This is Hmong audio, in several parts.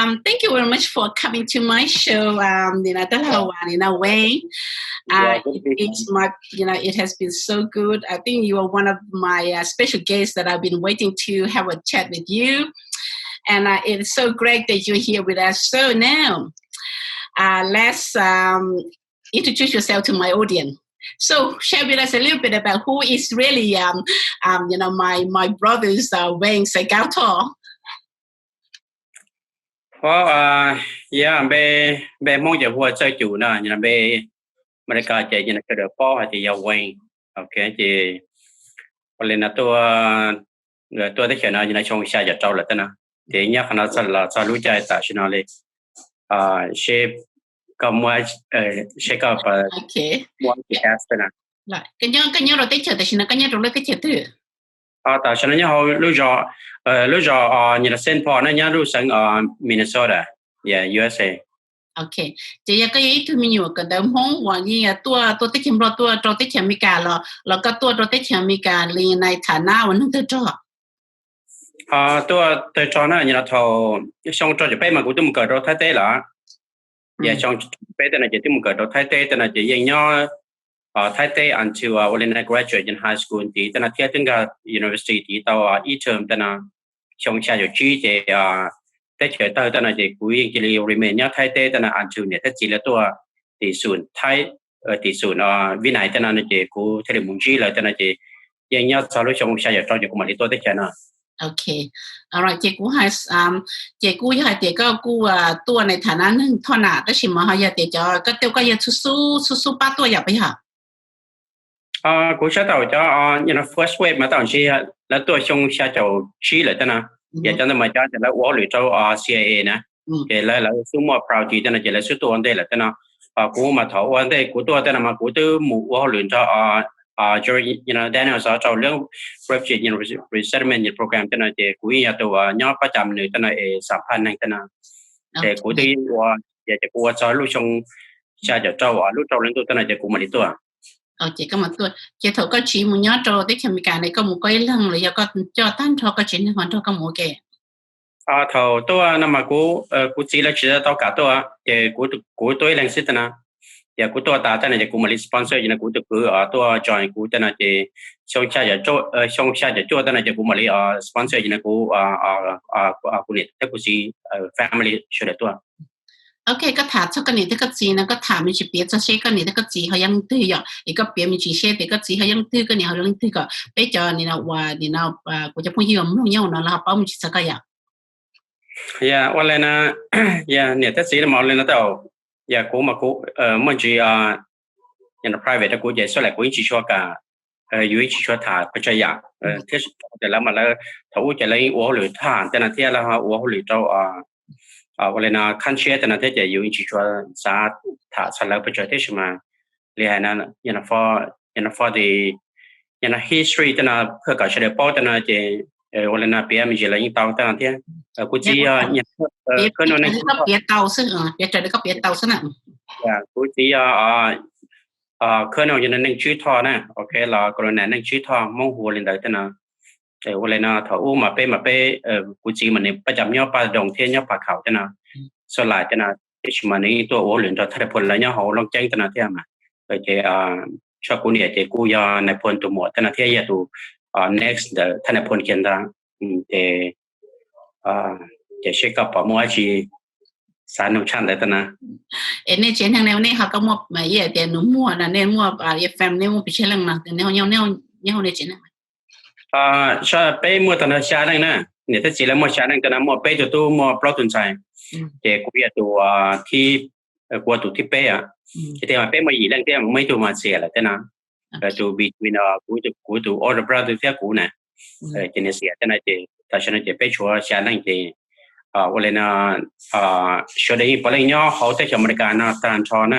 Um, thank you very much for coming to my show, um, you know, Dab Laug, uh, you know, Wayne. Uh, it is my, you know, it has been so good. I think you are one of my uh, special guests that I've been waiting to have a chat with you. And uh, it's so great that you're here with us. So now, uh, let's um, introduce yourself to my audience. So share with us a little bit about who is really, um, um, you know, my my brother's uh, Wayne Sagautor. Ua, yog npe, npe Hmoob ces hu ua Txawj Cum no, npe Amelikas ces sawv daws paub hais tias yog Wayne. Ok, ces ua li no tuaj, tuaj teb chaws no xyoo xya caum rau lawm tej no, ces nyob qhov no los txog lub caij tam sim no li. Seb koj muaj, seb koj muaj, koj nyob rau teb chaws tam sim no koj nyob rau lub teb chaws twg? Tam sim no nyob hauv lub zos, lub zos Saint Paul no nyob lub xeev Minnesota, U S A. Ok, ces yog koj yog ib tug me nyuam kawm ntawv Hmoob uas yeej tuaj, tuaj teb chaws Nplog tuaj rau teb chaws Amelikas los, los koj tuaj rau teb chaws Amelikas li nais tham nab uas neeg tawg rog? Tuaj tawg rog na, thaum xyoo rau caum peb mas kuv twb mus kawm rau Thaib teb lawm. Yog xyoo peb tej no ces twb mus kawm rau Thaib teb tej no ces yeej nyob Thaib teb until ua li graduate high school ntxiv tej no thiab twb nkag university tiv tau ib term tej no. Xyoo xya caum tsib ces teb chaws tawg tej no ces kuv yeej cia li remain nyob Thaib teb tej no until niam thiab txiv lawv tuaj tim xum Thaib, tim xum Vib Nais tej no ces kuv thiaj li mus ntsib lawv tej no ces yeej nyob txog lub xyoo xya caum rau ces kuv mam li tuaj teb chaws no. Ok, ces kuv hais, ces kuj yog hais tias koj kuj tuaj nais tham nab neeg thoj nam tab sis mas ho yog tias cov koj tej koj yog txhua xub, txhua xub pab tuaj yom puas yog? Kuv saib tau cov first wave mas tau ntshe lawv tuaj xyoo xya caum tsib lawm tej no, yog cov ntawd mas cov lawv ua hauj lwm rau C I A na, ces lawv, lawv xub muaj priority tej no ces lawv xub tuaj ua ntej lawm tej no. Kuv mas thaum ua ntej kuv tuaj tej no mas kuv twb mus ua hauj lwm nrog Daniel rau lub refugee resettlement program tej no ces kuv yeej yog tus nyob pab cam nws tej no es xam phaj neeg tej no. Ces kuv twb ua, ces kuv ua txog lub xyoo xya caum rau, lub rau lub ntuj tej no ces kuv mam li tuaj. Ces koj mam tuaj, ces thaum koj tsiv mus nyob rau teb chaws Amelikas ne koj mus koj ib leeg los yog koj coj tag nrho koj tsev neeg ho nrog koj mus ua ke? Thaum tuaj no mas kuv, kuv txiv lawv tsis tau kam tuaj ces kuv, kuv tuaj ib leeg xwb tej no. Ces kuv tuaj tas tej no ces kuv mam li sponsor ces no kuv tus kwv tuaj join kuv tej no ces xyoo xya caum, xyoo xya caum cuaj tej no ces kuv mam li sponsor ces no kuv, kuv niam thiab kuv txiv family sawv daws tuaj. Ok, koj tham txog koj niam thiab koj txiv no koj tham me ntsis piav txog seb koj niam thiab koj txiv ho yog leej twg yom, es koj piav me ntsis seb tias koj txiv ho yog leej twg koj niam ho yog leej twg kom peb cov nim no uas nim no kuv cov phooj ywg mloog nyob no lawv ho paub me ntsis txog koj yom. Yog ua li no, yog niam thiab txiv no mas ua li no tau, yog kuv mas kuv muaj ntsis private rau kuv ces suav lam kuv yeej tsis tshua kam, yus yeej tsis tshua tham pes tsawg yam thiab. Lawv mas lawv thaum ub ces lawv yeej ua hauj lwm thaj tej no thiab lawv ho ua hauj lwm rau ua li no country tej no thiab ces yus yeej tsis tshua xav tham txog lawv pes tsawg tab sis mas li hais no, yog no for the, yog no history tej no phuaj kom sawv daws paub tej no ces ua li no piav me ntsis los yeej tau tej no thiab. Kuv txiv yog Colonel Neej Tswb Thoj, piav raws li koj piav tau xwb na. Kuv txiv yog Colonel yog Neej Tswb Thoj na, ok, los Colonel Neej Tswb Thoj Hmoob hu li ntawd tej no. Ua li no thaum ub mas peb mas peb, kuv txiv mas nws pab cam nyob Paj Doos thiab nyob Paj Khaum tej no, Xos Lais tej no, tiam sis mas nws yeej tuaj ua hauj lwm nrog thaj nais phoo lawv nyob hauv Looj Ceeb tej no thiab mas. Ces tso kuv niam ces kuj yog nais phoo tus muam tej no thiab yog tus next ntawm thaj nais phoo kiag ntag. Ces, ces seb koj puas muaj dab tsi xav nug tshaj ntawd tej no. Es nej tsev neeg ne nej ho koj muaj ib tias nus muag no nej muaj family nej muaj pes tsawg leej no nyob hauv nej tsev neeg? Peb muaj tag nrho xya leej na, niam thiab txiv lawv muaj xya leej tej no muaj peb tug tub muaj plaub tug ntxhais, ces kuv yog tus thib, kuv ua tus thib peb. Ces tias mas peb muaj yim leej thiab muaj ib tug mas xiam lawm tej no. Tus between, kuv tus older brother thiab kuv na, ces nws xiam tej no ces tam sim no ces peb tshuav xya leej ces ua li no sawv daws yeej puav leej nyob hauv teb chaws Amelikas no tag nrho na.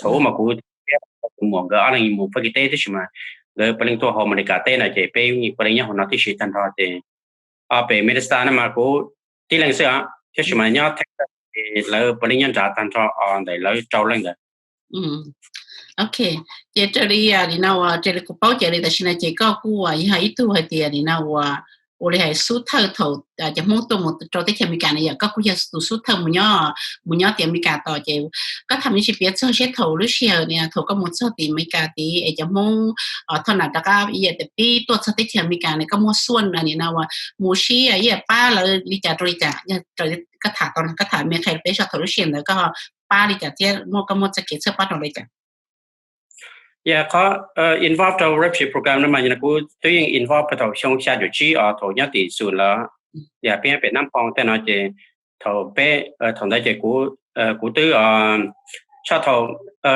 Thaum ub mas kuv thiab tus muam nkawd ob leeg mus Fab Kis teb tab sis mas nkawd puav leej tuaj hauv Amelikas teb no ces peb puav leej nyob hauv no tib si tag nrho ces pem Minnesota no mas kuv tib leeg xwb os, tab sis mas nyob Texas ces lawv puav leej nyob nrad tag nrho ntawm lawv rau leej ntawd. Ok, ces raws li, nim no raws li kuv paub ces li tam sim no ces koj kuj yog ib tug hais tias nim no uas ua li hais xub thawj thaum cov Hmoob tuaj mus rau teb chaws Amelikas na yom, koj kuj yog tus xub thawj mus nyob, mus nyob tim Amelikas tos ces koj tham me ntsis piav txog seb thaum lub sij hawm nias thaum koj mus txog tim Amelikas tid es cov Hmoob thoj nam rov qab ib yam tias pib tuaj txog teb chaws Amelikas ne koj muaj xuaj na nim no uas mus sib ib yam pab lawv li cas rau li cas, koj tham tau, koj tham me qhia peb seb thaum lub sij hawm ntawd koj pab li cas thiab muaj, koj muaj txoj kev txhawb pab rau li cas. Yog qhov involve rau refugee program no mas kuv twb yeej involve thaum xyoo xya caum tsib os, thaum nyob tim Xus lawm, yog peb nyob pem Nab Phoo tej no ces thaum peb, thaum ntawd ces kuv, kuv twb,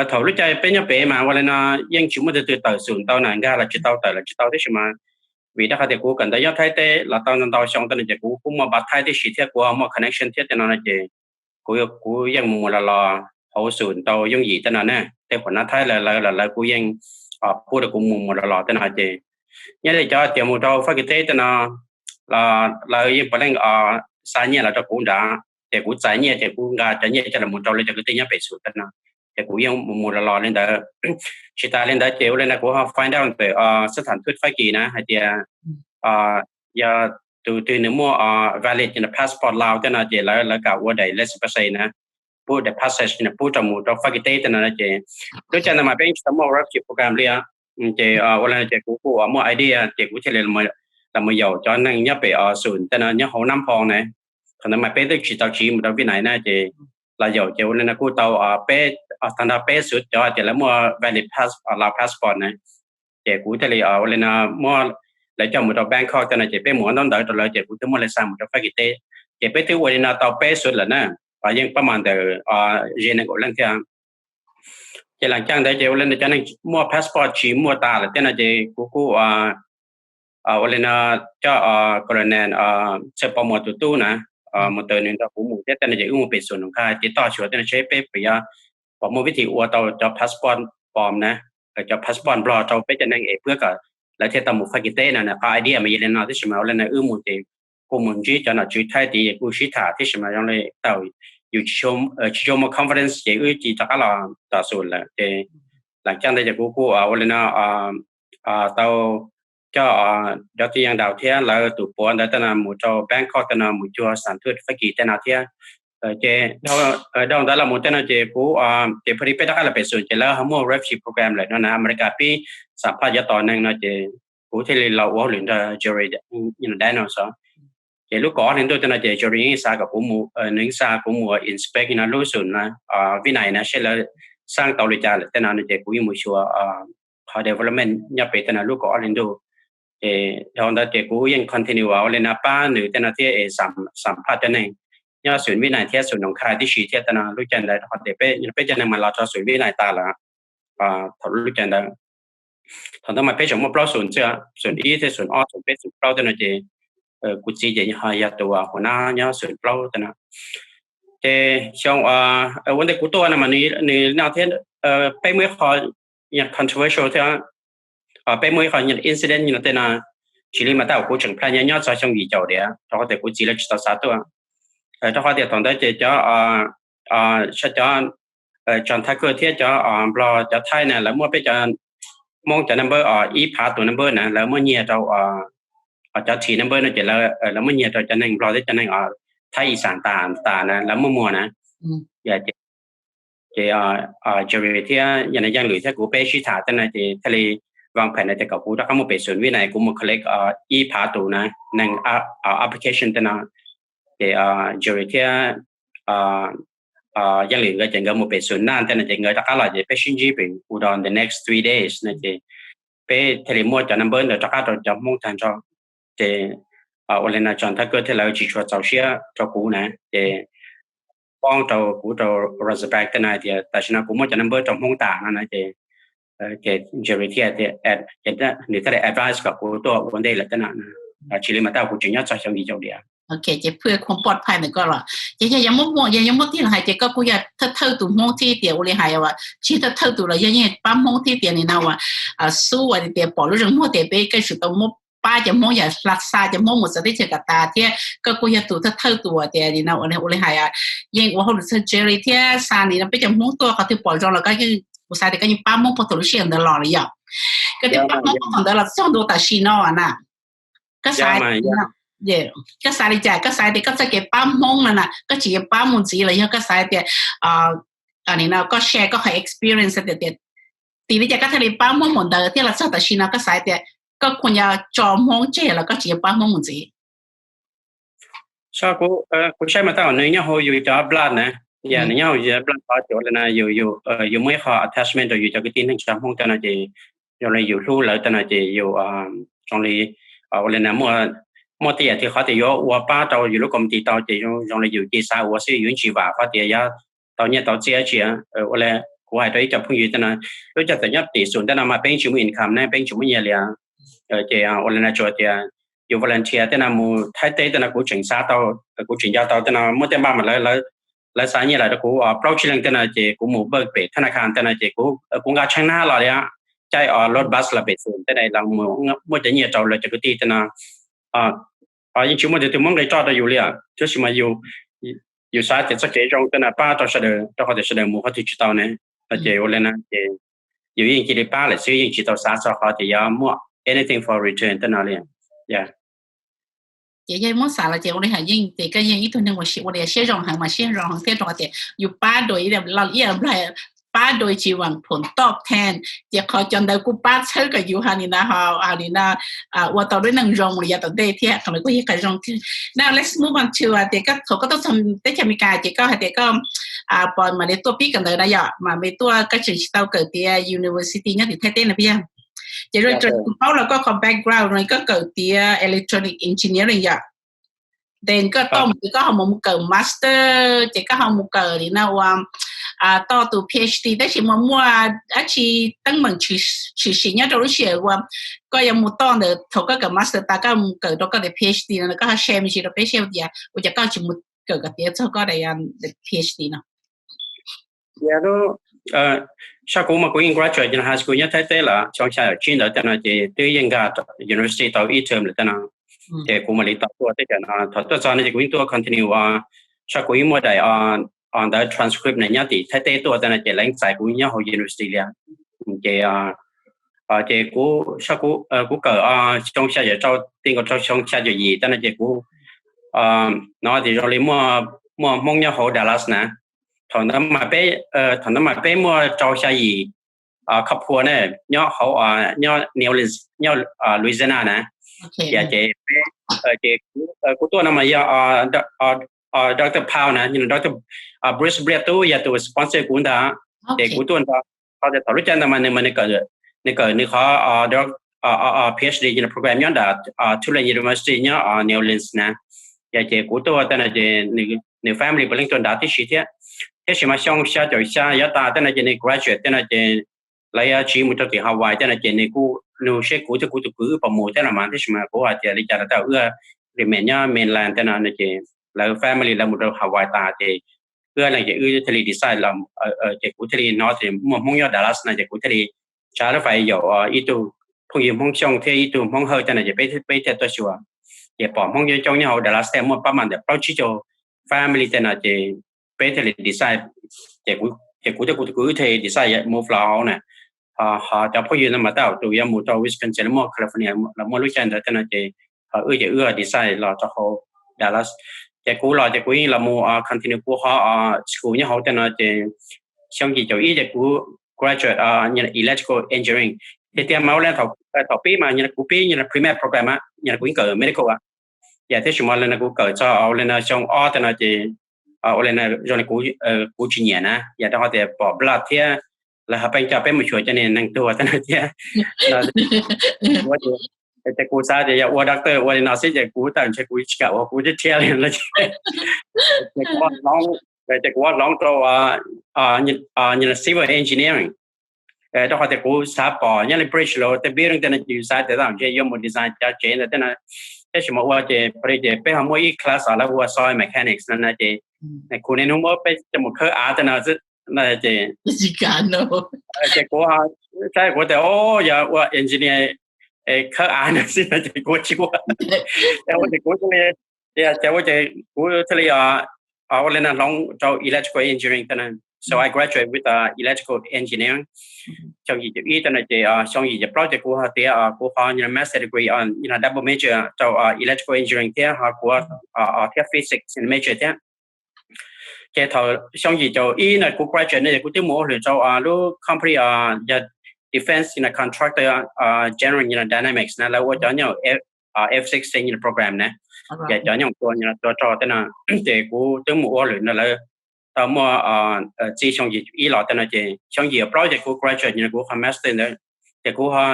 thaum lub caij peb nyob pem mas ua li no yeej tsis muaj tus twg tawm Xus tau na, nkag los tsis tau tawm los tsis tau tib si mas vim rau qhov tias kuv kawm ntawv nyob Thaib teb los tau ntau xyoo tej no ces kuv kuj muaj npab Thaib tib si thiab kuv muaj connection thiab tej no no ces kuv, kuv yeej mus mus los los hauv Xus tau yooj yim tej no na. Tej qhov nab Thaib lawv, lawv los lawv kuj yeej pub rau kuv mus mus los los tej no ces nyob li cov tias mus rau Fab Kis teb tej no lawv yeej puav leej xa nyiaj los rau kuv nrad ces kuv txais nyiaj ces kuv nqa cov nyiaj coj los mus rau lawv cov kwv tij nyob pem Xus tej no ces kuv yeej mus mus los los li ntawd. Tsis tas li ntawd ces ua li no kuv ho find out ntawm xab thas thwj Fab Kis na hais tias yog tus twg nws muaj valid passport Lao tej no ces lawv, lawv kam ua daim laissez-passer na, pub daim passage pub rau mus rau Fab Kis teb tej no ces lub caij ntawd mas peb tsis tau muaj refugee program li ces ua li no ces kuv kuj muaj idea ces kuv thiaj li los mus yaum cov neeg nyob pem Xus tej no nyob hauv Nab Phoo na. Qhov ntawd mas peb twb tsis tau tsiv mus rau Vib Nais na ces los yaum ces ua li no kuj tau peb, tag nrho peb xwm cov tias lawv muaj valid Lao passport na ces kuv thiaj li ua li no muab lawv coj mus rau Bangkok tej no ces peb mus ua ntaub ntawv rau lawv ces kuv twb muab lawv xa mus rau Fab Kis teb ces peb twb ua li no tau peb xwm lawm na. Yeej pab mas ntawm ze nees nkaum leej thiab. Ces leej caij ntawd ces ua li no cov neeg muaj passport tsis muaj tas lawm tej no ces kuv kuj ua li no coj Colonel Txhawj Pov Muas tus tub na, mus tawm nws nrog kuv mus thiab tej no ces wb mus pem Xus Noom Khai ces toj xyuas tej no seb peb puas yuav, puas muaj vib thi ua tau cov passport pom na, cov passport Nplog rau peb cov neeg es pab kom lawv thiaj tau mus Fab Kis teb no na. Qhov idea mas yog li no tab sis mas ua li no wb mus ces kuj mus ntsib cov nom tswv Thaib tid kuj sib tham tab sis mas zoo li tau yus tsis tshua muaj confidence ces wb cia li rov qab los tom Xus lawm ces leej caij ntawd ces kuv kuj ua li no tau coj cov tij Yeej Daus thiab lawv tus puav ntawd tej no mus rau Bangkok tej no mus cuag xab thas thwj Fab Kis tej no thiab. Ces dhau ntawd los mus tej no ces kuv, ces pha li peb rov qab los pem Xus ces lawv ho muaj refugee program lawm no na, Amelikas pib xam phaj cov tom neeg no ces kuv thiaj li los ua hauj lwm nrog Jerry Daniels. Ces lub kaum ob hli ntuj tej no ces Jerry yeej xa kom kuv mus, nws yeej xa kuv mus inspect no lub Xus na, Vib Nais na seb lawv xaj tau li cas lawm tej no ces kuv yeej mus xyuas qhov development nyob pem tej no lub kaum ob hli ntuj. Ces dhau ntawd ces kuv yeej continue ua li no pab nws tej no thiab es xam phaj cov neeg nyob Xus Vib Nais thiab Xus Noom Khai tib si thiab tej no lub caij ntawd rau qhov tias peb cov neeg mas los rau Xus Vib Nais tas lawm thaum lub caij ntawd. Thaum ntawd mas peb tseem muaj plaub Xus xwb, Xus ib thiab Xus ob, Xus peb, Xus plaub tej no ces kuv txiv ces ho yog tus hua nab nyob Xus plaub tej no. Ces xyoo ua ntej kuv tuaj no mas nws no thiab, peb muaj ib qho controversial thiab, peb muaj ib qho incident no tej no, tsis li mas tab kuv tseem plaj nyob nyob txog xyoo yim caum diam rau qhov tias kuv txiv lawv tsis tau xav tuaj. Rau qhov tias thaum ntawd ces cov, cov John Tucker thiab cov Nplog cov Thaib na lawv muab peb cov Hmoob cov number, ib phav tus number na lawv muab nyiag rau, cov tsis number no ces lawv muab nyiag rau cov neeg Nplog thiab cov neeg Thaib Ixas tas tas na lawv muab muag na. Ces Jerry thiab yog Yeej Lwm thiab kuv peb sib tham tej no ces thiaj li vaj phem no tias kom kuv rov qab mus pem Xus Vib Nais kuv mus collect ib phav tus na, neeg application tej no. Ces Jerry thiab Yeej Lwm nkawd ces nkawd mus pem Xus Naj tej no ces nkawd rov qab los ces peb sib ntsib pem Udon the next three days no ces peb thiaj li muab cov number ntawd rov qab rau cov Hmoob tag nrho. Ces ua li no John Tucker thiab lawv tsis tshua txaus siab rau kuv na ces poob rau kuv rau Rosenberg tej no tias tam sim no kuv muab cov number rau Hmoob tas no na ces, ces Jerry thiaj, nws thiaj li advice kom kuv tuaj ua ntej lawm tej no. Tsis li mas tab kuv tseem nyob txog xyoo yim caum diam. Ok, ces phooj ywg khuam poj phai ntawm koj los ces yog yuav muab muaj, yog yuav muab tig los hais ces koj kuj yog thawj thawj tus Hmoob thiab tias ua li hais uas tsis thawj thawj tus los yog yeej pab Hmoob thiab tias nim no uas xub uas tias pom lub zeeg muag tias peb koj tsum tau muab pab cov Hmoob yam hla xa cov Hmoob mus txawv teb chaws kom tas thiab koj kuj yog tus thawj thawj tus uas tias nim no ua li hais yeej ua hauj lwm txog Jerry thiab xa nim no peb cov Hmoob tuaj qhov twg pom zoo los koj yeej, kuv xav tias koj yeej pab Hmoob puag thaum lub sij hawm ntawd los lawm yom. Koj twb pab Hmoob puag thaum ntawd los txog ntua tam sim no na. Koj xav, koj xav li cas? Koj xav tias koj txoj kev pab Hmoob no na koj tseem yuav pab mus ntxiv los yog koj xav tias, nim no koj share koj qhov experience tias, tim li cas koj thiaj li pab Hmoob mus ntawd thiab los txog tam sim no koj xav tias koj kuj yuav tso Hmoob tseg los koj tseem yuav pab Hmoob mus ntxiv? Kuv saib mas tab tom nws nyob hauv yus cov blood na, yog nws nyob hauv yus cov blood qhov ces ua li na yus muaj ib qho attachment rau yus cov kwv tij neej tsa Hmoob tej no ces zoo li yus hlub lawv tej no ces yus zoo li ua li na muaj tej yam twg qhov tias yuav ua pab rau yus lub community tau ces zoo li yus cia xav ua xwb, yus tsis vam qhov tias yuav tau nyiaj tau txiaj tsi. Ua li kuv hais rau ib co phooj ywg tej no, lub caij thaum nyob tim xum tej no mas peb tsis muaj income ne, peb tsis muaj nyiaj li. Ces ua li na tsuas tias yus volunteer tej no mus Thaib teb tej no kuv tseem xav tau, kuv tseem nco tau tej no muaj tej npaj mas lawv, lawv xa nyiaj los rau kuv plaub tsib leeg tej no ces kuv mus pawg pem thab na kha tej no ces kuv nqa tsheej nab los li, caij load bus los pem xum tej no los muaj cov nyiaj rau lawv cov kwv tij tej no. Yeej tsis muaj tus twg muab nqi roj rau yus li, tab sis mas yus xav tias txoj kev zoo tej no pab rau sawv daws rau qhov tias sawv daws mus qhov twg tsis tau ne. Ces ua li na ces yus yeej cia li pab lawm xwb, yeej tsis tau xav txog qhov tias yuav muaj anything for return tej no li. Ces yog muab xav los ces ua li hais yeej tias koj yeej ib tug neeg uas ua li siab zoo heev mas siab zoo heev thiab rau qhov tias yus pab dua ib lo ib nplog, pab dua tsis vam phoom top ten, ces qhov cov ntawd kuj pab txhawb kom yus ha li no, ha li no ua tau lub neej zoo li yav tom ntej thiab qhov ntawd kuj yog qhov zoo thiab. Now let's move on to tias koj thaum koj tuaj txog teb chaws Amelikas ces koj hais tias koj pom mam li tuaj pib kawm ntawv na yom, mam li tuaj koj tseem tsis tau kawm tias university nyob tim Thaib teb no puas yog? Ces zoo li kuv paub los koj qhov background no koj kawm tias electronic engineering yom, then koj toj mus ces koj ho mus kawm master, ces koj ho mus kawm li no ua toj tus PhD, tab sis mas muaj dab tsi teeb meem tshwm sim nyob rau lub sij hawm uas koj yuav mus toj ntawd, thaum koj kawm master tas koj mus kawm rau koj tias PhD no koj ho share me ntsis rau peb seb tias ua cas koj tsis mus kawm kom tiav txog koj daim PhD no? Saib kuv mas kuv yeej graduate high school nyob Thaib teb lawm, xyoo xya caum tsib ntawd tej no ces twb yeej nkag university tau ib term lawm tej no, ces kuv mam li tau tuaj teb chaws no. Thaum tuaj txog no ces kuv yeej tuaj continue, saib kuv yeej muaj daim ntawv transcript na nyob tim Thaib teb tuaj tej no ces lawv txais kuv nyob hauv university li. Ces ces kuv, kuv kawm xyoo xya caum rau ti nkaus rau xyoo xya caum yim tej no ces kuv hnov tias zoo li muaj Hmoob nyob hauv Dallas na. Thaum ntawd mas peb, thaum ntawd mas peb muaj rau xya yim khoj phua ne, nyob hauv, nyob New Orleans, nyob Louisiana na. Ces ces kuv tuaj no mas yog Doctor Pau na, Doctor Bruce Bliaj tub yog tus sponsor kuv ntag. Ces kuv tuaj nrog, thaum lub caij ntawd mas nws, nws kawm nws qhov PhD program nyob nram Tulane University nyob New Orleans na. Yog ces kuv tuaj tej no ces nws family puav leej tuaj nrad tib si thiab. Tab sis mas xyoo xya caum xya yuav tas tej no ces nws graduate tej no ces lawv yuav tsiv mus rau tim Hawaii tej no ces nws kuj nug seb kuv thiab kuv tus kwv wb puas mus thiab no mas, tab sis mas kuv hais tias li cas los tau wb remain nyob mainland tej no ces lawv family lawv mus rau Hawaii tas ces wb leej ces wb thiaj li decide los, ces kuv thiaj li hnov tias muaj Hmoob nyob Dallas no ces kuv thiaj li tsa lub fais yaum ib tug phooj ywg Hmoob Xyooj thiab ib tug Hmoob Hawj tej no ces peb thiaj tuaj xyuas. Ces pom Hmoob coob coob nyob hauv Dallas tej muaj pab mam ntawm plaub tsib caug family tej no ces peb thiaj li decide, ces kuv thiab kuv tus kwv wb thiaj li decide move los hauv na. Ho cov phooj ywg no mas tab tom tus yuav mus rau Wisconsin los muaj California los muaj lub caij ntawd tej no ces ho wb ces wb decide los rau hauv Dallas. Ces kuv los ces kuv yeej los mus continue kuv qhov school nyob hauv tej no ces xyoo yim caum ib ces kuv graduate electrical engineering. Tiag tiag mas ua li thaum pib mas kuv pib pre-med program, kuv yeej kawm medical. Yog tab sis mas ua li no kuv kawm txog ua li no xyoo ob tej no ces ua li no zoo li kuv tsis nyiam na, yog rau qhov tias pom blood thiab lawv ho pheej coj peb mus xyuas cov niag neeg tuag tej no thiab. Ces kuv xav tias yog ua doctor ua li no xwb ces kuv tawm ntshe kuv tsis kam ua, kuv thiaj thiaj li no. Ces kuv hloov, ces kuv hloov rau civil engineering, rau qhov tias kuv xav pom nyob li bridge los tej building tej no ces yus xav tias tau ntshe yuav mus design cov tsev ntawd tej no. Tab sis mas ua ces pom li ces peb ho muaj ib class lawv hu ua soil mechanics no ces kuv niaj hnub muab peb coj mus khawb av tej no ces, ces kuv, saib kuv tias o yog ua engineer khawb av no xwb no ces kuv tsis ua. Ces ua ces kuv thiaj li, ces ua ces kuv thiaj li ua le no hloov rau electrical engineering tag na. So I graduate with electrical engineering xyoo yim caum ib tag no ces xyoo yim caum plaub ces kuv ho tiav kuv qhov master degree double major rau electrical engineering thiab ho kuv thiab physics major thiab. Ces thaum xyoo yim caum ib no kuv graduate no ces kuv twb mus ua hauj lwm rau lub company yog defense contractor general Dynamics na, lawv ua cov nyuj F sixteen program na, ces cov nyuj tua tua rog tej no. Ces kuv twb mus ua hauj lwm no lawv tau muaj txij xyoo yim caum ib los tej no ces xyoo yim caum plaub ces kuv graduate no kuv qhov master ntawd ces kuv ho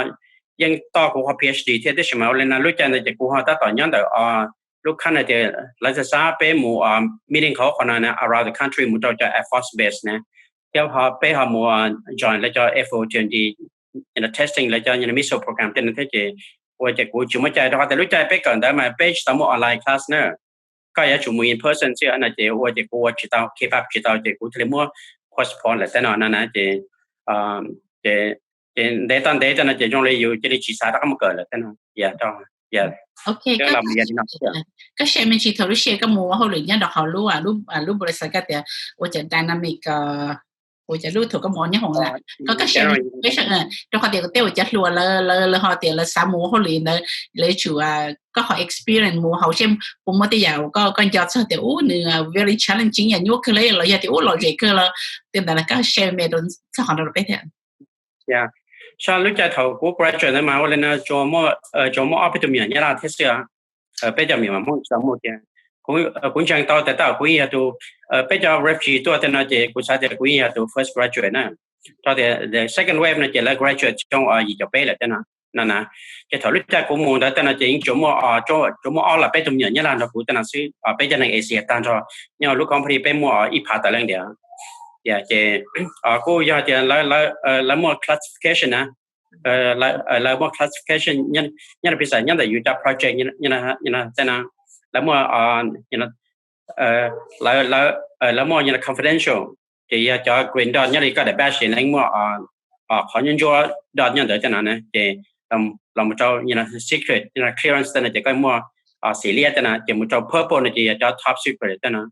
yeej toj kuv qhov PhD thiab. Tab sis mas ua le no lub caij ntawd ces kuv ho tab tom nyob ntawm lub company tias lawv xav xav peb mus meeting hauv qhov no na, around the country mus rau cov Air Force base na, thiab peb ho mus join lawv cov F O T testing lawv cov missile program tej no thiab. Ces ua ces kuv tsis muaj caij rau qhov tias lub caij peb kawm ntawd mas peb tsis tau muaj online class na, koj yuav tsum mus in person xwb no ces ua ces kuv ua tsis tau, keep up tsis tau ces kuv thiaj li muab postpone lawm tej no na. Ces ces ntev tau ntev tej no ces zoo li yus cia li tsis xav rov qab mus kawm lawm tej no. Koj share me ntsis thaum lub sij hawm koj mus ua hauj lwm nyob rau hauv lub lub npaus lis xav koj tias ua cov Dynamics, ua cov lub thaum koj mus ua nyob hoom na, koj koj share me ntsis rau qhov tias tej uas cov hluas lawv lawv ho tias lawv xav mus ua hauj lwm ntawd lawv yuav tsum, koj qhov experience mus hauv seb puas muaj tej yam uas koj nco txog tias ub nws very challenging, yam nyuaj kawg los yog tias ub lom zem kawg los tej ntawd los koj share me rau txog qhov no rau peb thiab. Sab lub caij thaum kuv graduate ntawd mas ua li no tsuas muaj ob peb tug me nyuam Nyab Laj thiab xwb, peb cov me nyuam Hmoob tsis tau muaj kiag. Kuv ntseeg tau tias tab kuv yeej yog tus, peb cov refugee tuaj tej no ces kuv xav tias kuv yeej yog tus first graduate na, rau tias the second wave no ces lawv graduate xyoo yim caum peb lawm tej no na. Ces thaum lub caij kuv mus ntawd tej no ces yeej tsuas muaj, tsuas muaj ob los peb tug me nyuam Nyab Laj nrog kuv tej no xwb, peb cov neeg Asia tag nrho nyob lub company peb muaj ib phav tawm leej ntiag. Ces kuj yog tias lawv muaj classification na, lawv muaj classification nyob rau pis xas nyob ntawm yus cov project tej no, lawv muaj lawv muaj confidential, ces yog cov green dot nyob li koj daim badge ces lawv muaj qhov nyuaj ntsuab dot nyob ntawd tej no na. Ces los mus rau secret clearance tej no ces koj muaj xim liab tej no, ces mus rau purple no ces yog cov top secret tej no.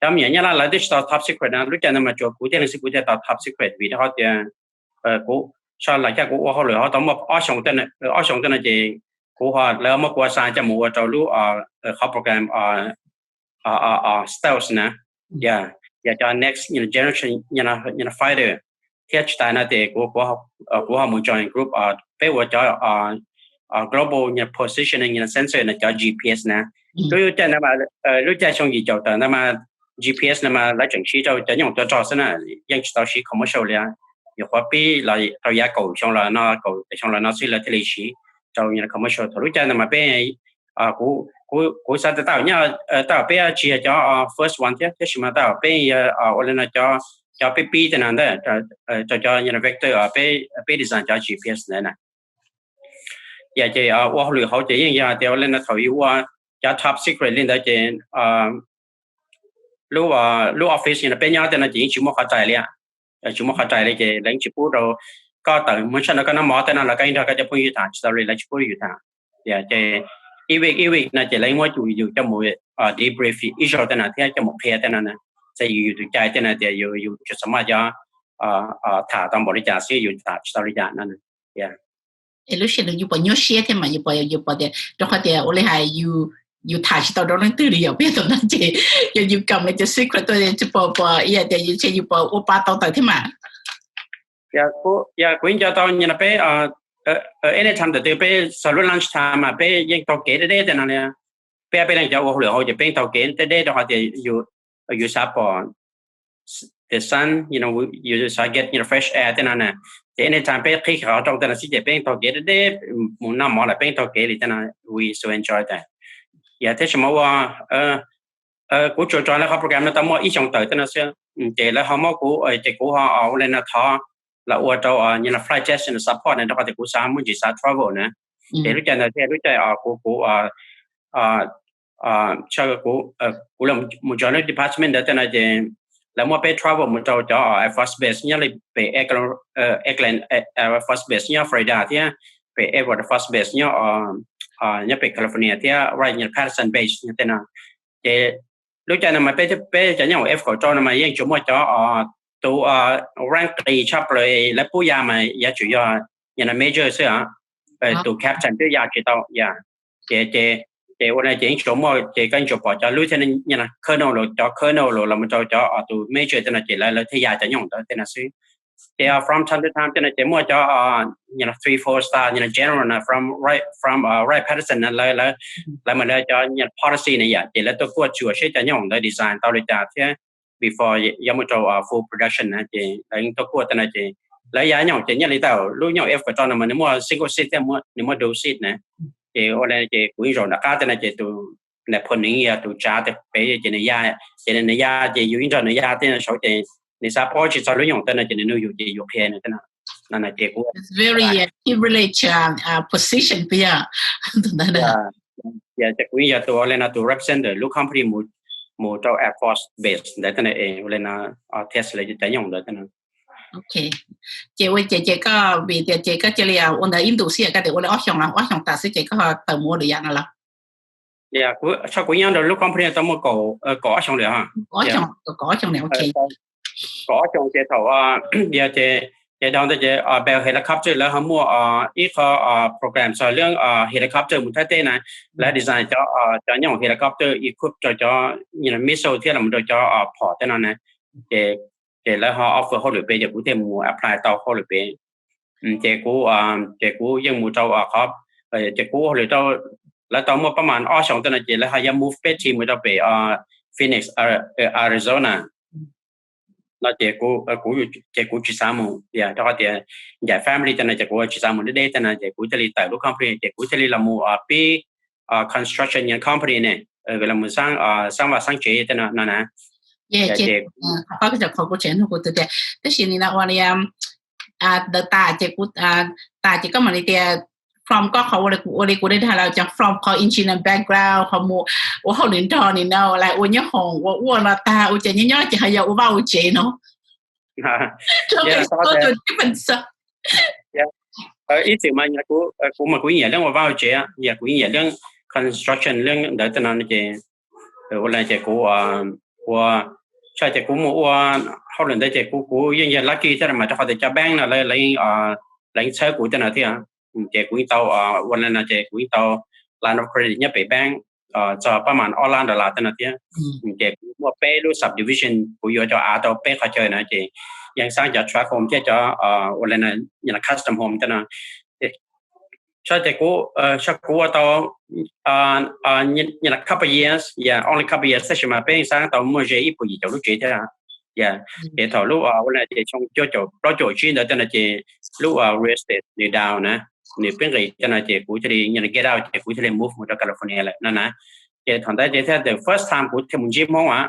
Cov me nyuam Nyab Laj lawv twb tsis tau top secret na, lub caij ntawd mas tsuas kuv thiaj leej xwb kuv thiaj tau top secret vim rau qhov tias kuv sab laj caij kuv ua hauj lwm ho tau muaj ob xyoo tej no ces kuv ho lawv muab kuv assign coj mus ua rau lub qhov program stealth na, yog cov next generation fighter. Thiab tsis tas no ces kuv ho mus join group peb ua cov global positioning sensor na, cov G P S na. Lub caij ntawd mas lub caij xyoo yim caum tawm ntawd mas G P S no mas lawv tseem siv rau cov nyuj tua rog xwb na, yeej tsis tau siv commercial li. Nyuam qhuav pib los tau yav kaum xyoo los no, kaum xyoo los no xwb lawv thiaj li siv rau commercial. Thaum lub caij ntawd mas peb, kuv xav tias tab tom peb tsis yog cov first one thiab, tab sis mas tab tom peb ua li no cov peb pib tej no ntawd, rau cov vector peb design cov G P S ntawd na. Yog ces ua hauj lwm hauv ces yeej yog tias ua li no thaum yus ua cov top secret li ntawd ces lub office no peb nyob tej no ces yeej tsis muaj qhov rais li, tsis muaj qhov rais li ces lawv yeej tsis pub rau koj tawm mus tshaj no koj noj mov tej no los koj yeej nrog koj cov phooj ywg tham tsis tau li, lawv tsis pub yus tham. Ces ib week ib week no ces lawv yeej muab yus coj mus debrief ib zaug tej no thiab coj mus qhia tej no na, txawm yus yus tus cai tej no tias yus yus tsis txhob maj cov tham tau npaum li cas xwb yus tham tsis tau li cas no. Es lub sij hawm yus puas nyuaj siab thiab mas yus puas, yus puas tias rau qhov tias ua li hais yus tham tsis tau rau leej twg li yom, peb tau no ces yog yus kam li cov secret tuaj tsis puas, puas yog tias yus ntshe yus puas ua pa tau tawm thiab mas. Yog kuv yeej nco tau nyias no peb anytime ntawm twg peb xav lub lunch time mas peb yeej taug kev deb deb tej no li. Peb peb leej cov ua hauj lwm hauv ces peb yeej taug kev deb deb rau qhov tias yus xav pom the sun, yus xav get fresh air tej no na. Ces anytime peb qhib qhov rooj tej no xwb ces peb yeej taug kev deb deb, mus noj mov lawm peb yeej taug kev li tej no, we so enjoy that. Yog tab sis mas ua kuv tsuas rau lawv qhov program no tau muaj ib xyoos tawm tej no xwb, ces lawv ho muab kuv, ces kuv ho ua li no thov los ua rau nyias no flight test no support na, rau qhov tias kuv xav muaj ntsis xav travel na. Ces lub caij ntawd thiaj lub caij kuv kuv kuv mus join lub department ntawd tej no ces lawv muab peb travel mus rau cov Air Force base nyob li pem Eglin Air Force base nyob Florida thiab pem Ewald Air Force base nyob, nyob pem California thiab right nyob Patterson base nyob tej no. Ces Lub caij no mas peb, peb cov nyooj F kaum rau no mas yeej tsuas muaj cov tus rank qis tshaj plaws lawv pub ya mas yuav tsum yog nyaj na major xwb, tus captain twb ya tsis tau ya. Ces, ces ua no ces yeej tsuas muaj, ces koj yeej tsuas pom cov lieutenant, nyaj na colonel los, cov colonel los, los mus rau cov tus major tej no ces lawv, lawv thiaj ya cov nyooj ntawd tej no xwb. Ces from time to time tej no ces muaj cov nyaj na three four star nyaj na general na from Wright, from Wright Patterson na lawv, lawv mas lawv cov nyaj policy na yom, ces lawv tuaj kuaj tsuas seb cov nyooj ntawd design tau li cas thiab before yuav mus rau full production na ces lawv tuaj kuaj tej no ces lawv ya nyooj ces nyob li tau lub nyooj F kaum rau no mas nws muaj single seat thiab nws muaj dual seat na. Ces ua li ces kuv yeej zaum nram qab tej no ces tus nais phoo nws yog tus tsav tej pem ces nws ya, ces nws ya ces yus yeej nrog nws ya tej no saud ces nws xav paub tsis txog lub nyooj tej no ces nws nug yus ces yus qhia nws tej no. No ces kuv very privilege position tiag. Ces kuv yeej yog tus ua li no tus representative lub company mus rau Air Force Base ntawd tej no es ua li no test lawv cov nyooj ntawd tej no. Ok, ces ua ces, ces koj vim tias ces koj cia li ua ntawd ib ntus xwb koj tias ua li ob xyoos los ob xyoos tas xwb ces koj tawm mus ua lwm yam no los? Txog kuv nyob rau lub company tau muaj kaum, kaum ob xyoos lawm. Kaum ob xyoos, kaum ob xyoos ces thaum ces, ces dhau ntawd ces Bell Helicopter lawv ho muaj ib qho program txog lub helicopter mus thawj teb na. Lawv design cov, cov nyooj helicopter equip rau cov missile thiab los rau cov phom tej no na. Ces, ces lawv ho offer hauj lwm pem ces kuv thiaj mus apply tau hauj lwm pem. Ces kuv, ces kuv yeej mus rau qhov, ces kuv ua hauj lwm rau, lawv tau muaj pab mas ob xyoos tej no ces lawv ho yuav move peb team mus rau pem Phoenix, Arizona no ces, ces kuv tsis xav mus rau qhov tias ncaim family tej no ces kuv tsis xav mus deb deb tej no ces kuv thiaj li tawm lub company ces kuv thiaj li los mus pib construction company ne, los mus xab vaj xab tsev tej no na. Tab sis nim no ua li ntawd tas ces kuv, tas ces koj mam li tias from koj qhov ua li kuv, ua li kuv dag los cov from qhov engineer background qhov mus ua hauj lwm nrog nim no lawv ua nyob hoom ua ua no tag ua ces nyob nyob ces ho yog ua vaj ua tsev no. Ib txwm mas kuv mas kuv nyiam leej ua vaj ua tsev, yog kuv nyiam leej construction leej ntawd tej no ces ua li ces kuv ua, txhaj ces kuv mus ua hauj lwm ntawd ces kuv, kuv yeej yog lucky thiab mas rau qhov tias cov bank no lawv, lawv yeej txhawb kuv tej no thiab. Ces kuv yeej tau ua li no ces kuv yeej tau line of credit nyob pem bank txog pab mas ob lab dollar tej no thiab. Ces kuv muaj peb lub subdivision, kuv yuav cov av tau peb qhov chaw na ces yeej xaab cov tract home thiab cov ua li no custom home tej no. Txhaj ces kuv, txhaj kuv ua tau couple years, yeah, only couple years tab sis mas peb xaab tau muaj ze ib puas yim caum lub tsev thiab. Ces thaum lub ua li ces xyoo cuaj caum plaub caum tsib ntawd tej no ces lub real estate nws down na, nws pib nqis tej no ces kuv thiaj li get out ces kuv thiaj li move mus rau California lawm no na. Ces thaum ntawd ces thiaj the first time kuv thiaj mus ntsib Hmoob a.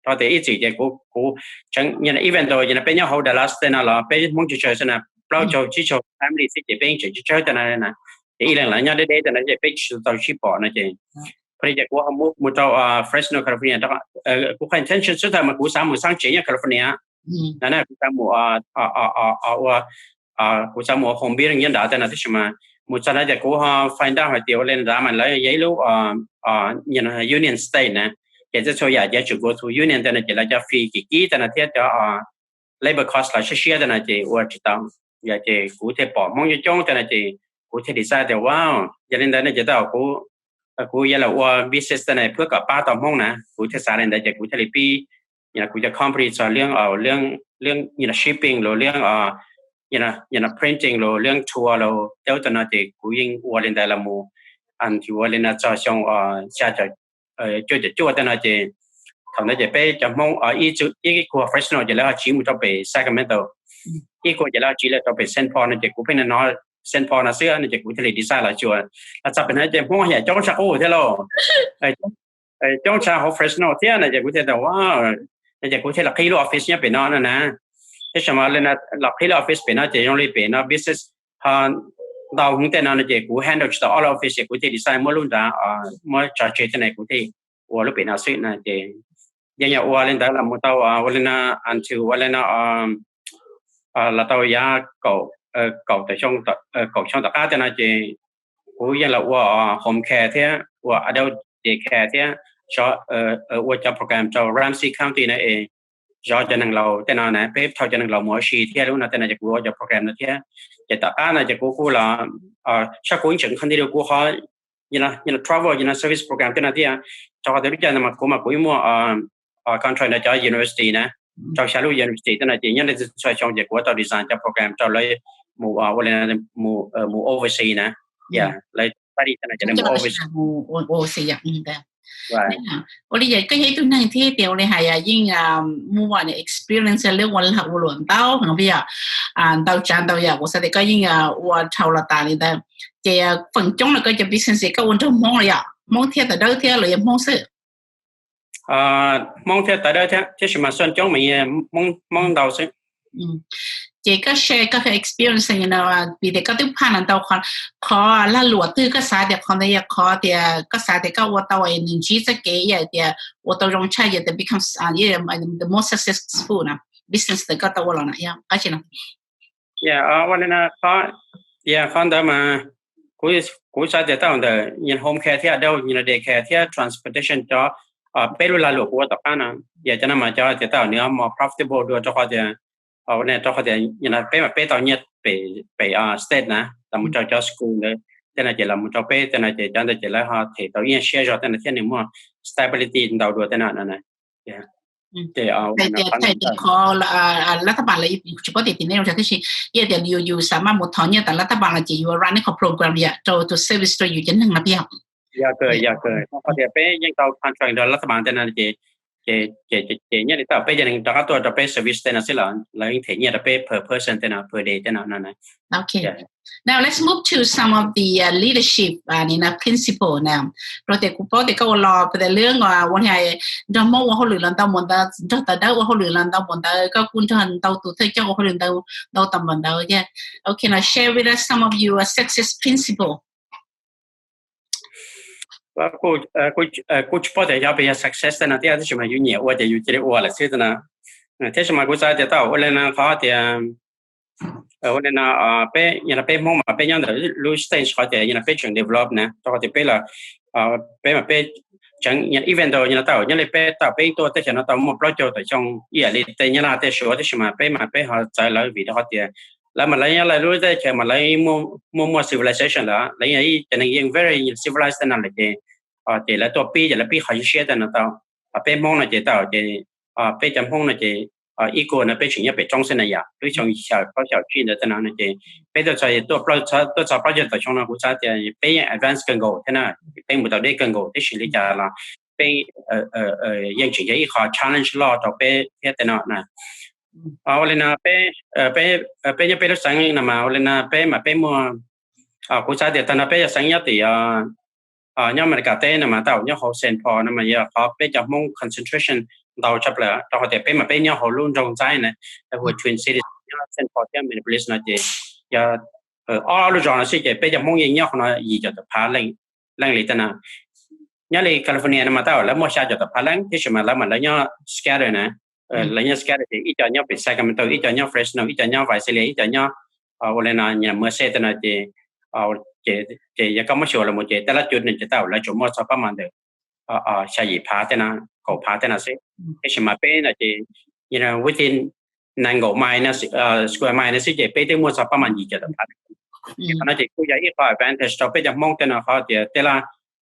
Rau tias ib txwm ces kuv, kuv tseem, even though ces no peb nyob hauv Dallas tej no los peb Hmoob tsawg tsawg xwb na, plaub caug tsib caug family xwb ces peb yeej tseem tsawg tsawg tej no na. Ces ib leeg los nyob deb deb tej no ces peb tsis tau sib pom no ces, pab li ces kuv ho move mus rau Fresno, California. Kuv qhov intention xub thawj mas kuv xav mus xaab tsev nyob California no na, kuv xav mus ua, kuv xav mus ua home building nyob nrad tej no tab sis mas mus txog ntawd ces kuv ho find out hais tias ua li nrad mas lawv yog ib lub union state na, ces txhua txhua yam ces tsum go through union tej no ces lawv cov fee kis kib tej no thiab cov labor cost los siab siab tej no ces ua tsis tau. Yog ces kuv thiaj pom Hmoob coob coob tej no ces kuv thiaj decide tias wow, yog li ntawd no ces tej zaum kuv, kuv yuav los ua business tej no pab kom pab tau Hmoob na. Kuv thiaj xav li ntawd ces kuv thiaj li pib kuv cov company txog lub, lub shipping los lub, printing los lub tour los tej tej no ces kuv yeej ua li ntawd los mus until ua li no txog xyoo xya caum cuaj caum cuaj tej no ces thaum ntawd ces peb cov Hmoob ib, ib kuag Fresno ces lawv ho tsiv mus rau pem Sacramento, ib kuag ces lawv ho tsiv lawm rau pem Saint Paul no ces kuv pheej hnov Saint Paul no xwb no ces kuv thiaj li decide los tsuas los txog pem no ces Hmoob yam coob tshaj qub thiab lauj. Coob tshaj hauv Fresno thiab no ces kuv thiaj tias, no ces kuv thiaj los qhib lub office nyob pem no no na. Tab sis mas los qhib lub office pem no ces zoo li pem no business ho ntau heev tej no no ces kuv handle tsis tau ob lub office ces kuv thiaj decide muab lub nrad, muab tso tseg tej no kuv thiaj ua lub pem no xwb no ces yeej yog ua li ntawd los mus tau ua li no until ua li no los tau yav kaum, kaum xyoo tom qab tej no ces kuv yeej los ua home care thiab ua adult day care thiab zov ua cov program rau Ramsey County na es zov cov neeg laus tej no na, peb thauj cov neeg laus mus ua si thiab lub no tej no ces kuv ua cov program no thiab. Ces tom qab no ces kuv kuj los sab kuv tseem continue kuv qhov travel service program tej no thiab, rau qhov tias lub caij no mas kuv mas kuv yeej muaj contract ntawm cov university na, rau xya lub university tej no ces nyob li txhua xyoo ces kuv tau design cov program rau lawv mus ua li mus overseas na, lawv study tej no ces lawv mus overseas. Ua li yog koj yog ib tug neeg thiab tias ua li hais yeej muaj experience lawv ua lag ua luam ntau heev yom, ntau tsav ntau yam, kuv xav tias koj yeej ua dhau los tas li ntawd. Ces feem coob los koj cov business koj ua nrog Hmoob los yog Hmoob thiab tawv dawb thiab los yog Hmoob xwb? Hmoob thiab tawv dawb thiab, tab sis mas feem coob mas Hmoob ntau xwb. Ces koj share koj experience no, vim tias koj twb phaj los ntau, qhov lag luam twg koj xav tias qhov ntawd yog qhov tias koj xav tias koj ua tau es nws ntsib txoj kev yog tias ua tau zoo tshaj yog tias become the most successful na, business ntawd koj tau ua los na yog qab tsi no? Ua li no, qhov ntawd mas kuv xav tias tau ntawm home care thiab adult, day care thiab transportation cov peb lub lag luam kuv ua tom qab no, yog cov no mas cov tias tau nws more profitable dua rau qhov tias, rau qhov tias peb mas peb tau nyiaj pem state na los mus rau cov school ntawd tej no ces los mus rau peb tej no ces cov ntawd ces lawv ho them tau ib nyuag siab zog tej no thiab nws muaj stability ntau dua tej no no. Qhov lab tab pas lawv tsis paub tias tim nej zoo tib si, yog tias yus yus xav maj mus thov nyiaj tom lab tab pas los ces yus run ib qhov program yom rau tus service rau yus cov neeg no thiab. Yog kawg, yog kawg, qhov tias peb yeej tau contract rau lab tab pas tej no ces, ces nyob li tau peb cov neeg rov qab tuaj rau peb service tej no xwb los lawv yeej them nyiaj rau peb per person tej no, per day tej no no. Now let's move to some of the leadership principle na. Rau tias kuv paub tias koj ua los tias lawv ua li nrog Hmoob ua hauj lwm los ntau npaum ntawd, nrog tawv dawb ua hauj lwm los ntau npaum ntawd, koj kuj nrog ntau tus thawj coj ua hauj lwm ntau ntau tau npaum ntawd thiab. Ok, now share with us some of your success principle. Kuj tsis paub tias yog pes yog success tej no thiab, tab sis mas yus nyiam ua ces yus cia li ua lawm xwb tej no. Tab sis mas kuv xav tias tau ua li no qhov tias ua li no, peb yog no peb Hmoob mas peb nyob ntawm lub stage qhov tias yog no peb tseem develop na, rau qhov tias peb los peb mas peb tseem even though yog no tau nyob li peb tau peb tuaj teb chaws no tau muaj plaub caug tawm xyoo ib yam li tej Nyab Laj tej Suav, tab sis mas peb mas peb ho txawv lawv vim rau qhov tias lawv mas lawv nyob lawv lub teb chaws mas lawv muaj muaj civilization lawm, lawv yog ib cov neeg yeej very civilized tej no lawm ces, ces lawv tuaj pib ces lawv pib qhov siab tej no tau. Peb Hmoob no ces tau ces peb cov Hmoob no ces ib kuj no peb tseem nyob pem roob xwb na yom, lub xyoo xyaum plaub xyaum tsib ntawd tej no no ces peb tuaj txog tuaj plaub, tuaj txog plaub caug tawm xyoo no kuv xav tias peb yeej advance kawg nkaus thiab na, peb mus tau deb kawg nkaus, tab sis li cas los peb yeej tseem yog ib qho challenge loj rau peb thiab tej no na. Ua li no peb, peb nyob peb lub xeev no mas ua li no peb mas peb muaj, kuv xav tias tag no peb cov xeev nyob tim nyob Amelikas teb no mas tau nyob hauv Saint Paul no mas yog qhov peb cov Hmoob concentration ntau tshaj plaws, rau qhov tias peb mas peb nyob hauv lub nroog Ntxaib na, lawv hu ua Twin Cities, nyob Saint Paul thiab Minneapolis no ces yog ob lub zos no xwb ces peb cov Hmoob yeej nyob qhov no yim caum tawm phav leej li tej no. Nyob li California no mas tau lawv muaj xya caum tawm phav leej, tab sis mas lawv mas lawv nyob scatter na, lawv nyob scatter ces ib co nyob pem Sacramento, ib co nyob Fresno, ib co nyob Visalia, ib co nyob ua li no Merced tej no ces, ces yog koj muab xyuas los mus ces tej lab cu no ces tau lawv tsuas muaj txog pab mas ntawm xya yim phav tej no, kaum phav tej no xwb. Tab sis mas peb no ces within nees nkaum mile, square mile no xwb ces peb twb muaj txog pab mas yim caum tawm phav. Qhov no ces kuj yog ib qho advantage rau peb cov Hmoob tej no qhov tias tej,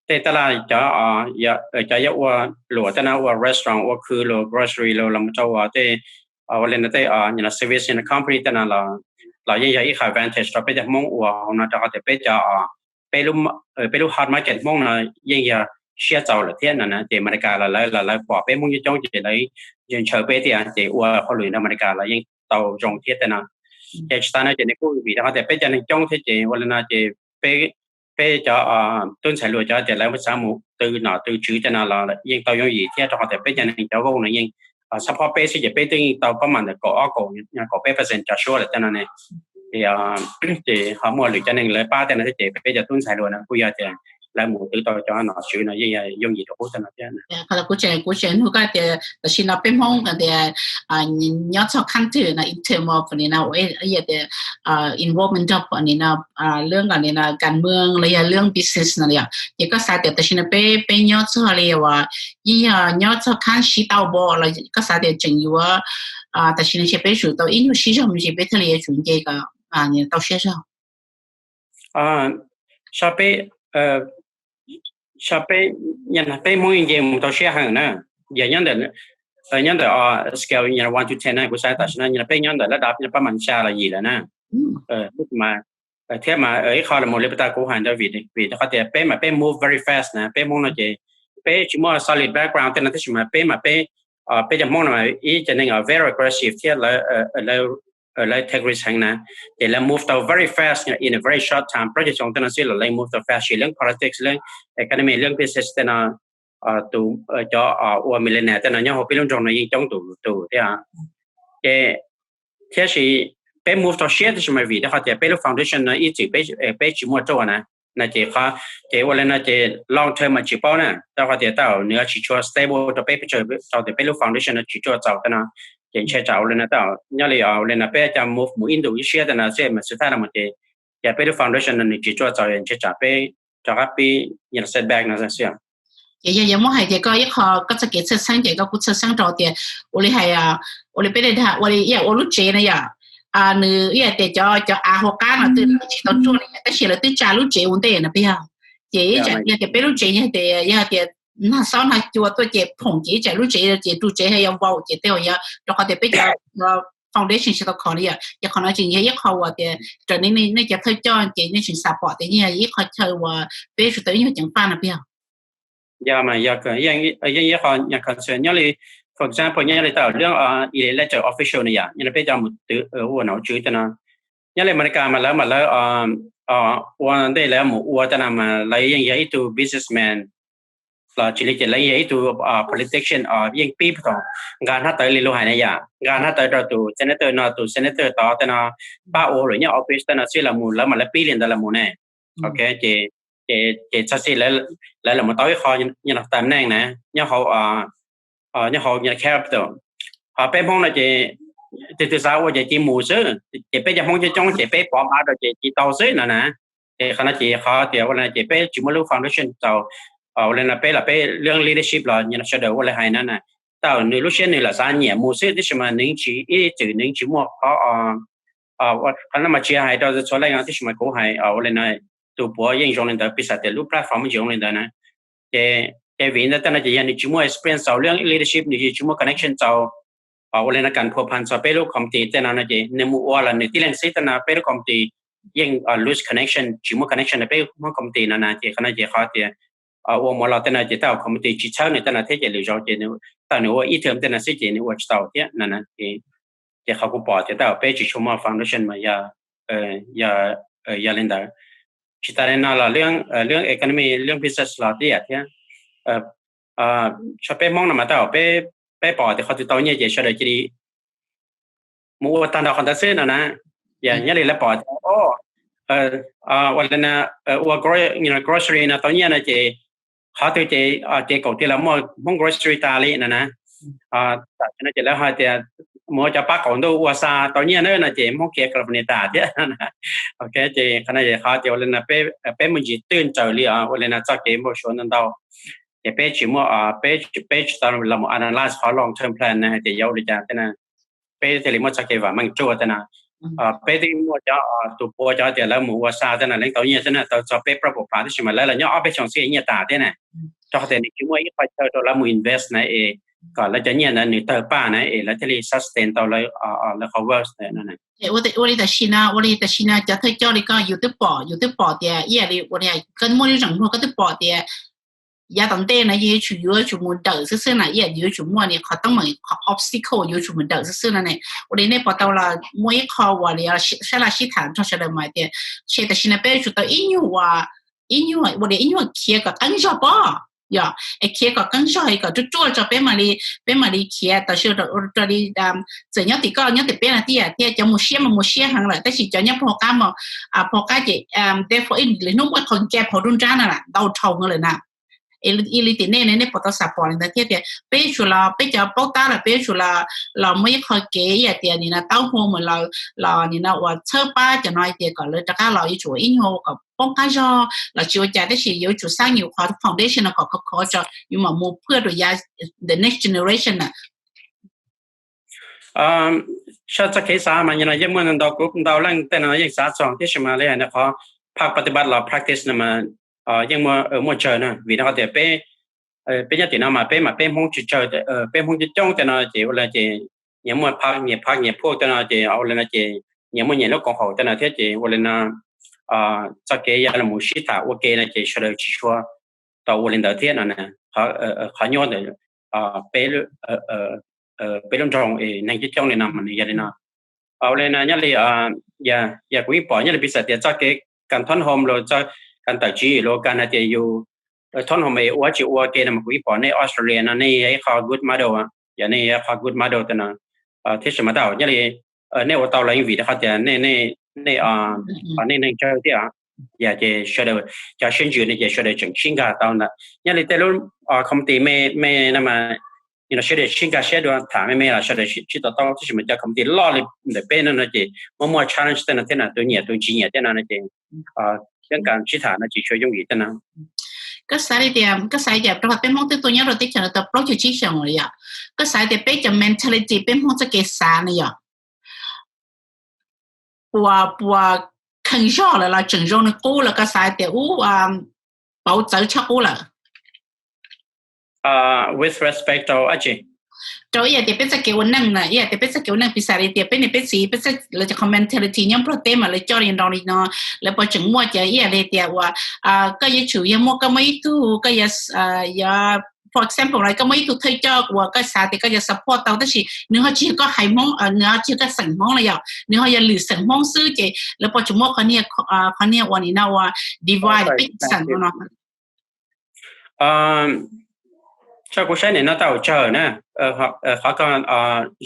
tej tab laj cov, cov yuav ua luam tej no, ua restaurant, ua khw los, grocery los, los mus rau tej, ua li no tej service company tej no los yeej yog ib qho advantage rau peb cov Hmoob ua hauv no rau qhov tias peb cov, peb lub hot market Hmoob no yeej yog siab txaus lawm thiab no na, ces Amelikas los lawv, los lawv pom peb Hmoob coob coob ces lawv yeej ntshaw peb thiab ces ua hauj lwm rau Amelikas los yeej tau zoo thiab tej no. Ces tsis tas no ces nws kuj vim rau qhov tias peb cov neeg coob thiab ces ua li no ces peb, peb cov tub ntxhais hluas cov tias lawv xav mus tw nom tw tswv tej no los yeej tau yooj yim thiab rau qhov tias peb cov neeg cov vauj no yeej support peb xwb ces peb twb yeej tau pab mas ntawm kaum ob kaum, kaum peb percent cov Suav lawm tej no ne. Ces, ces ho muaj lwm cov neeg lawv pab tej no thiab ces peb cov tub ntxhais hluas no kuj yog tias lawv mus twv tau cov nom tswv no yeej yog yooj yim rau qub tag no thiab. Qhov kuv tseem, kuv tseem nug koj tias tam sim no peb Hmoob tias nyob txog khab twg no, in term of li no, tias involvement of li no, lub nkaus li no kas mws los yog lub business no yom, ces koj xav tias tam sim no peb, peb nyob txog li uas yeej yog nyob txog khab sib tau npaum los koj xav tias tseem yuav, tam sim no ces peb tsum tau ib nyuag sib zog me ntsis peb thiaj li yuav tsum nce kom tau siab zog. Saib peb, saib peb, peb Hmoob yeej nce mus tau siab heev na. Yog nyob ntawm, nyob ntawm scale one to ten na, kuv xav tam sim no peb nyob ntawm lab dab pab mas xya los yim lawm na. Thiab mas ib qho los mus li pas tas kuv hais ntawd vim, vim qhov tias peb mas peb move very fast na, peb Hmoob no ces peb tsis muaj solid background tej no tab sis mas peb mas peb, peb cov Hmoob no mas ib cov neeg very aggressive thiab lawv, lawv take risk heev na. Ces lawv move tau very fast in a very short time, plaub caug xyoo tej no xwb los lawv move tau fast, tsis leej politics, leej economy, leej business tej no, tus, cov ua millionaire tej no nyob hauv peb lub nroog no yeej coob tus tus thiab. Ces thiab sis peb move tau siab tab sis mas vim rau qhov tias peb lub foundation no ib txwm peb, peb tsis muaj ruaj na. No ces qhov, ces ua li no ces long term mas tsis paub na, rau qhov tias tau nws tsis tshua stable rau peb, peb tsis tau tias peb lub foundation no tsis ruaj txaus tej no. Ces ntshe tsam ua li no tau nyob li ua li no peb coj move mus ib ntus ib siab tej no xwb mas xwb thaj no mus ces, ces peb lub foundation no nws tsis ruaj txaus ntshe tsam peb rov qab pib setback no xwb. Ces yog yuav muab hais tias koj ib qho koj txoj kev txhawj xeeb ces koj kuj txhawj xeeb rau tias ua li hais, ua li peb dag ua li ib yam ua lub tsev na yom, nws ib yam tias cov, cov av hauv qab no twb tsis tau ruaj li tab sis lawv twb tsa lub tsev ua ntej no peb yog. Ces ib tsam yog tias peb lub tsev yog tias, yog tias nag xob nag cua tuaj ces phoom ces ib tsam lub tsev ces tus tsev ho yuav vau ces tej zaum yog rau qhov tias peb cov foundation tsis tau khov li yom. Ces qhov no tseem yog ib qho uas tias raws nej cov thawj coj ces nej tseem xav pom tias yeej yog ib qho chaw uas peb tsum tau ib nyuag ceev faj no peb yog. Yog mas yog, yeej ib qho concern nyob li, for example nyob li tau lub elected official no yom, nyob li peb cov mus twv ua nom tswv tej no. Nyob li America mas lawv mas lawv ua ntej lawv mus ua tej no mas lawv yeej yog ib tug businessman los tsis li ces lawv yeej yog ib tug politician, yeej pib thaum nqa hnab tawv li luag hais na yom, nqa hnab tawv rau tus senator no, tus senator tod tej no pab ua lawm nyob office tej no xwb los mus, lawv mas lawv pib li ntawd los mus ne. Ok, ces, ces txog xij lawv los mus tau ib qho nyob tam neej na, nyob hauv, nyob hauv capital. Ho peb Hmoob no ces tus twg xav ua ces cia mus xwb, ces peb cov Hmoob coob coob ces peb pov npav rau ces cia tau xwb no na. Ces qhov no ces qhov tias ua li no ces peb tsis muaj lub foundation txaus. Ua li no peb los peb lub leadership los sawv daws ua li hais no na, tau nws lub siab nws lam xav nyiam mus xwb tab sis mas nws tsis, ib txwm nws tsis muaj qhov, qhov no mas tsis hais rau txhua leej tab sis mas kuv hais ua li no, tus puav yeej zoo li ntawd, piv xam tias lub platform yeej zoo li ntawd na. Ces, ces vim ntawd tej no ces yog nws tsis muaj experience txaus lub leadership, nws yeej tsis muaj connection txaus, ua li no kam phua phan txog peb lub committee tej no no ces nws mus ua los nws tib leeg xwb tej no peb lub committee yeej lose connection, tsis muaj connection rau peb lub committee no na. Ces qhov no ces qhov tias ua mus los tej no ces tej committee tsis txhawb nws tej no thiab ces lwm zaus ces tau nws ua ib term tej no xwb ces nws ua tsis tau thiab no na. Ces qhov kuv pom tias tej peb tsis tshua muaj foundation mas yog, yog li ntawd. Tsis tas li no los lub economy, lub business los tib yam thiab. Txog peb Hmoob no mas tej peb, peb pom tias qhov twg tau nyiaj ces sawv daws cia li mus ua tag nrho qhov ntawd xwb no na. Yog nyob li lawv pom tias ua li no, ua grocery no tau nyiaj no ces qhov twg ces, ces kaum twg los muaj Hmoob grocery tas li no na. Tam sim no ces lawv hais tias mus ua cov pab qaum ntuj ua xa tau nyiaj na no ces Hmoob khiav California tas thiab. Ok, ces qhov no ces qhov tias ua li no peb, peb muaj ntsis twj ntsaws li ua li no txoj kev npau suav ntau ntau. Ces peb tsis muaj, peb, peb tsis tau los mus analyze qhov long term plan na hais tias yuav ua li cas tej na, peb thiaj li muaj txoj kev vam meej ruaj tej na. Peb twb muaj cov, tus puav cov tias lawv mus ua xa tej no leej tau nyiaj xwb na, tau txog peb plaub puas phav tab sis mas lawv los nyob ob peb xyoos xwb nyiaj tas thiab na. Rau qhov tias nws tsis muaj ib qho chaw rau lawv mus invest na es kom lawv cov nyiaj ntawd nws tawg paj na es lawv thiaj li sustain tau lawv, lawv qhov wealth ntawd no. Ua li tam sim no, ua li tam sim no cov thawj coj li koj yus twb pom, yus twb pom tias ib yam li ua li koj muaj lub zeem muag koj twb pom tias yav tom ntej no yus yuav tsum, yuav tsum mus dawm xwb xwb na, ib yam yus yuav tsum muaj qhov teeb meem, qhov obstacle yuav tsum mus dawm xwb xwb no ne. Ua li nej pom tau los muaj ib qho uas li sab laj sib tham nrog sawv daws mas tias ntshe tam sim no peb yuav tsum tau ib nyuag ua, ib nyuag ua li ib nyuag khiav kom qeeb zog pob. Yog, es khiav kom qeeb zog kom ruaj ruaj tso peb mam li, peb mam li khiav tam sim no li. Txawm nyob tim koj nyob tim peb no thiab, thiab cov mus siab mas mus siab heev lawm, tab sis cov nyob puag qab mas, puag qab ces, therefore lwm hnub muaj qhov gap hauv nruab nrab no ntau dhau heev lawm na. Ib li tim nej ne, nej puas tau xav pom li ntawd thiab tias peb yuav tsum los, peb cov paub tab lawm peb yuav tsum los muaj ib qho kev ib yam tias nim no taub hau mus los, los nim no uas txhawb pab cov no hais tias kom lawv rov qab los yuav tsum ua ib nyuag kom poob qab zog los tsis ua cas, tab sis yuav tsum xab nyuam qhov foundation no kom khov khov tso yuav mam mus phwj rau yav the next generation na. Sab txoj kev xav mas yeej muaj ntau, kuv ntau leej tej no yeej xav txog, tiam sis mas li hais no qhov phaj pab ti pab los practice no mas yeej muaj tsawg na, vim rau qhov tias peb, peb nyob tim no mas peb mas peb Hmoob tsis tsawg, peb Hmoob coob coob tej no ces ua li ces nyias muaj phaj, nyias phaj nyias phuaj tej no ces ua li no ces nyias muaj nyias lub koom haum tej no thiab ces ua li no txoj kev yog los mus sib tham ua ke no ces sawv daws tsis tshua tau ua li ntawd thiab no. Qhov nyuaj ntawm peb lub nroog neeg coob coob li no mas nws yog li no. Ua li no nyob li, yog kuv yeej pom nyob li piv xam tias txoj kev kas thob hom los txoj kas tawm tswv yim los kas hais tias yus thob hom es ua tsis ua ke no mas kuv yeej pom nej Australia no nej yog ib qho good model, yog nej yog ib qho good model tej no. Tiam sis mas tau nyob li nej ua tau los yeej vim rau qhov tias nej, nej, nej neeg tsawg thiab, yog ces sawv daws cov siab ntsws no ces sawv daws tseem sib nkag tau ntawd. Nyob li tej lub community me me no mas sawv daws sib nkag siab dua tham me me los sawv daws sib tau taub, tiam sis mas cov community loj li ntawm peb no no ces muaj muaj challenge tej no thiab na, tus nyiam tus tsis nyiam tej no no ces yeej kas sib tham no tsis tshua yooj yim tej no. Koj xav li tias, koj xav li tias rau qhov peb Hmoob twb tuaj nyob rau teb chaws no tau plaub caug tsib xyoos lawm yom, koj xav tias peb cov mentality peb Hmoob txoj kev xav no yom, puas, puas kheev zog lawm los tseem zoo li qub lawm, koj xav tias ub, pauv txawv tshaj qub lawm? With respect to dab tsi? Rau ib yam tias peb txoj kev ua neej na, ib yam tias peb txoj kev ua neej piv xam li tias peb niam peb txiv, peb txoj, lawv cov qhov mentality nyob Nplog teb mas lawv coj li nrau li no, lawv puas tseem muaj cov ib yam li tias uas koj yuav tsum yog muaj, koj muaj ib tug, koj yuav, yuav, for example los koj muaj ib tug thawj coj uas koj xav tias koj yuav support tau tab sis nws ho tsis yog koj haiv Hmoob, nws ho tsis yog koj xeem Hmoob na yom, nws ho yog lwm xeem Hmoob xwb ces lawv puas tseem muaj qhov niag, qhov niag uas nim no uas divide peb xeem no no? Txoj kuv saib nim no tau tsawg na, qhov ko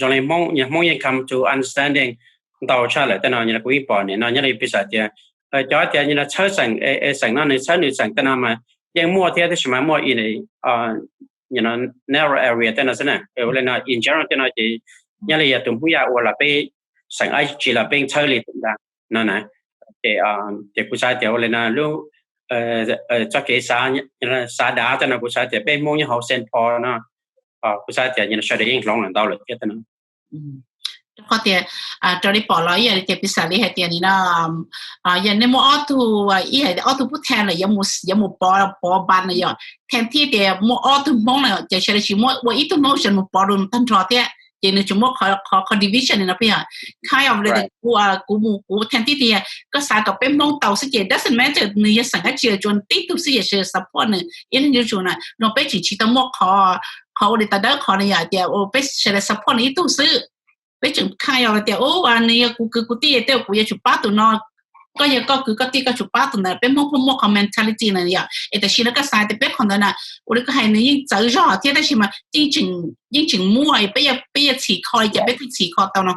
zoo li Hmoob, Hmoob yeej come to understanding ntau tshaj lawm tej no, kuv yeej pom nim no nyob li piv xam tias cov tias txhawb xeem, xeem no nws txhawb nws xeem tej no mas yeej muaj thiab, tab sis mas muaj in narrow area tej no xwb na. Ua li no in general tej no ces nyob li yog tus Hmoob Yaj ua los peb xeem dab tsi los peb txhawb li ntawd no na. Ces, ces kuv xav tias ua li no lub txoj kev xav dav tej no kuv xav tias peb Hmoob nyob hauv Saint Paul no kuv xav tias sawv daws yeej hloov los ntau lawm thiab tej no. Rau qhov tias raws li pom los ib yam li tias piv xam li hais tias nim no yog nej muaj ob tug, ib yam ob tug pub thaj lawm yuav mus pov, pov npas na yom, thaj thib tias muaj ob tug Hmoob na ces sawv daws tsis muab ua ib tug Hmoob sawv mus pov rau tag nrho thiab ces nws tseem muab qhov, qhov division no peb yog kind of li kuv, kuv mus kuv thaj thib tias koj xav kom peb Hmoob tau xwb ces doesn't matter nws yog xeem dab tsi los tsuas tib tug xwb ces sawv daws support nws ib leeg yuav tsum na. No peb tseem tsis tau muaj qhov, qhov ua li tas dawb qhov no yom, tias peb sawv daws support nws ib tug xwb. Peb tseem kind of tias nws yog kuv kwv kuv tij tej kuv yuav tsum pab tus no, koj yog koj kwv koj tij koj tsum pab tus ntawd. Peb Hmoob pheej muaj qhov mentality na yom, es tam sim no koj xav tias peb qhov ntawd na, ua li koj hais nws yeej txawv zog thiab tab sis mas yeej tseem muaj, peb yuav txhim kho li cas peb thiaj txhim kho tau no?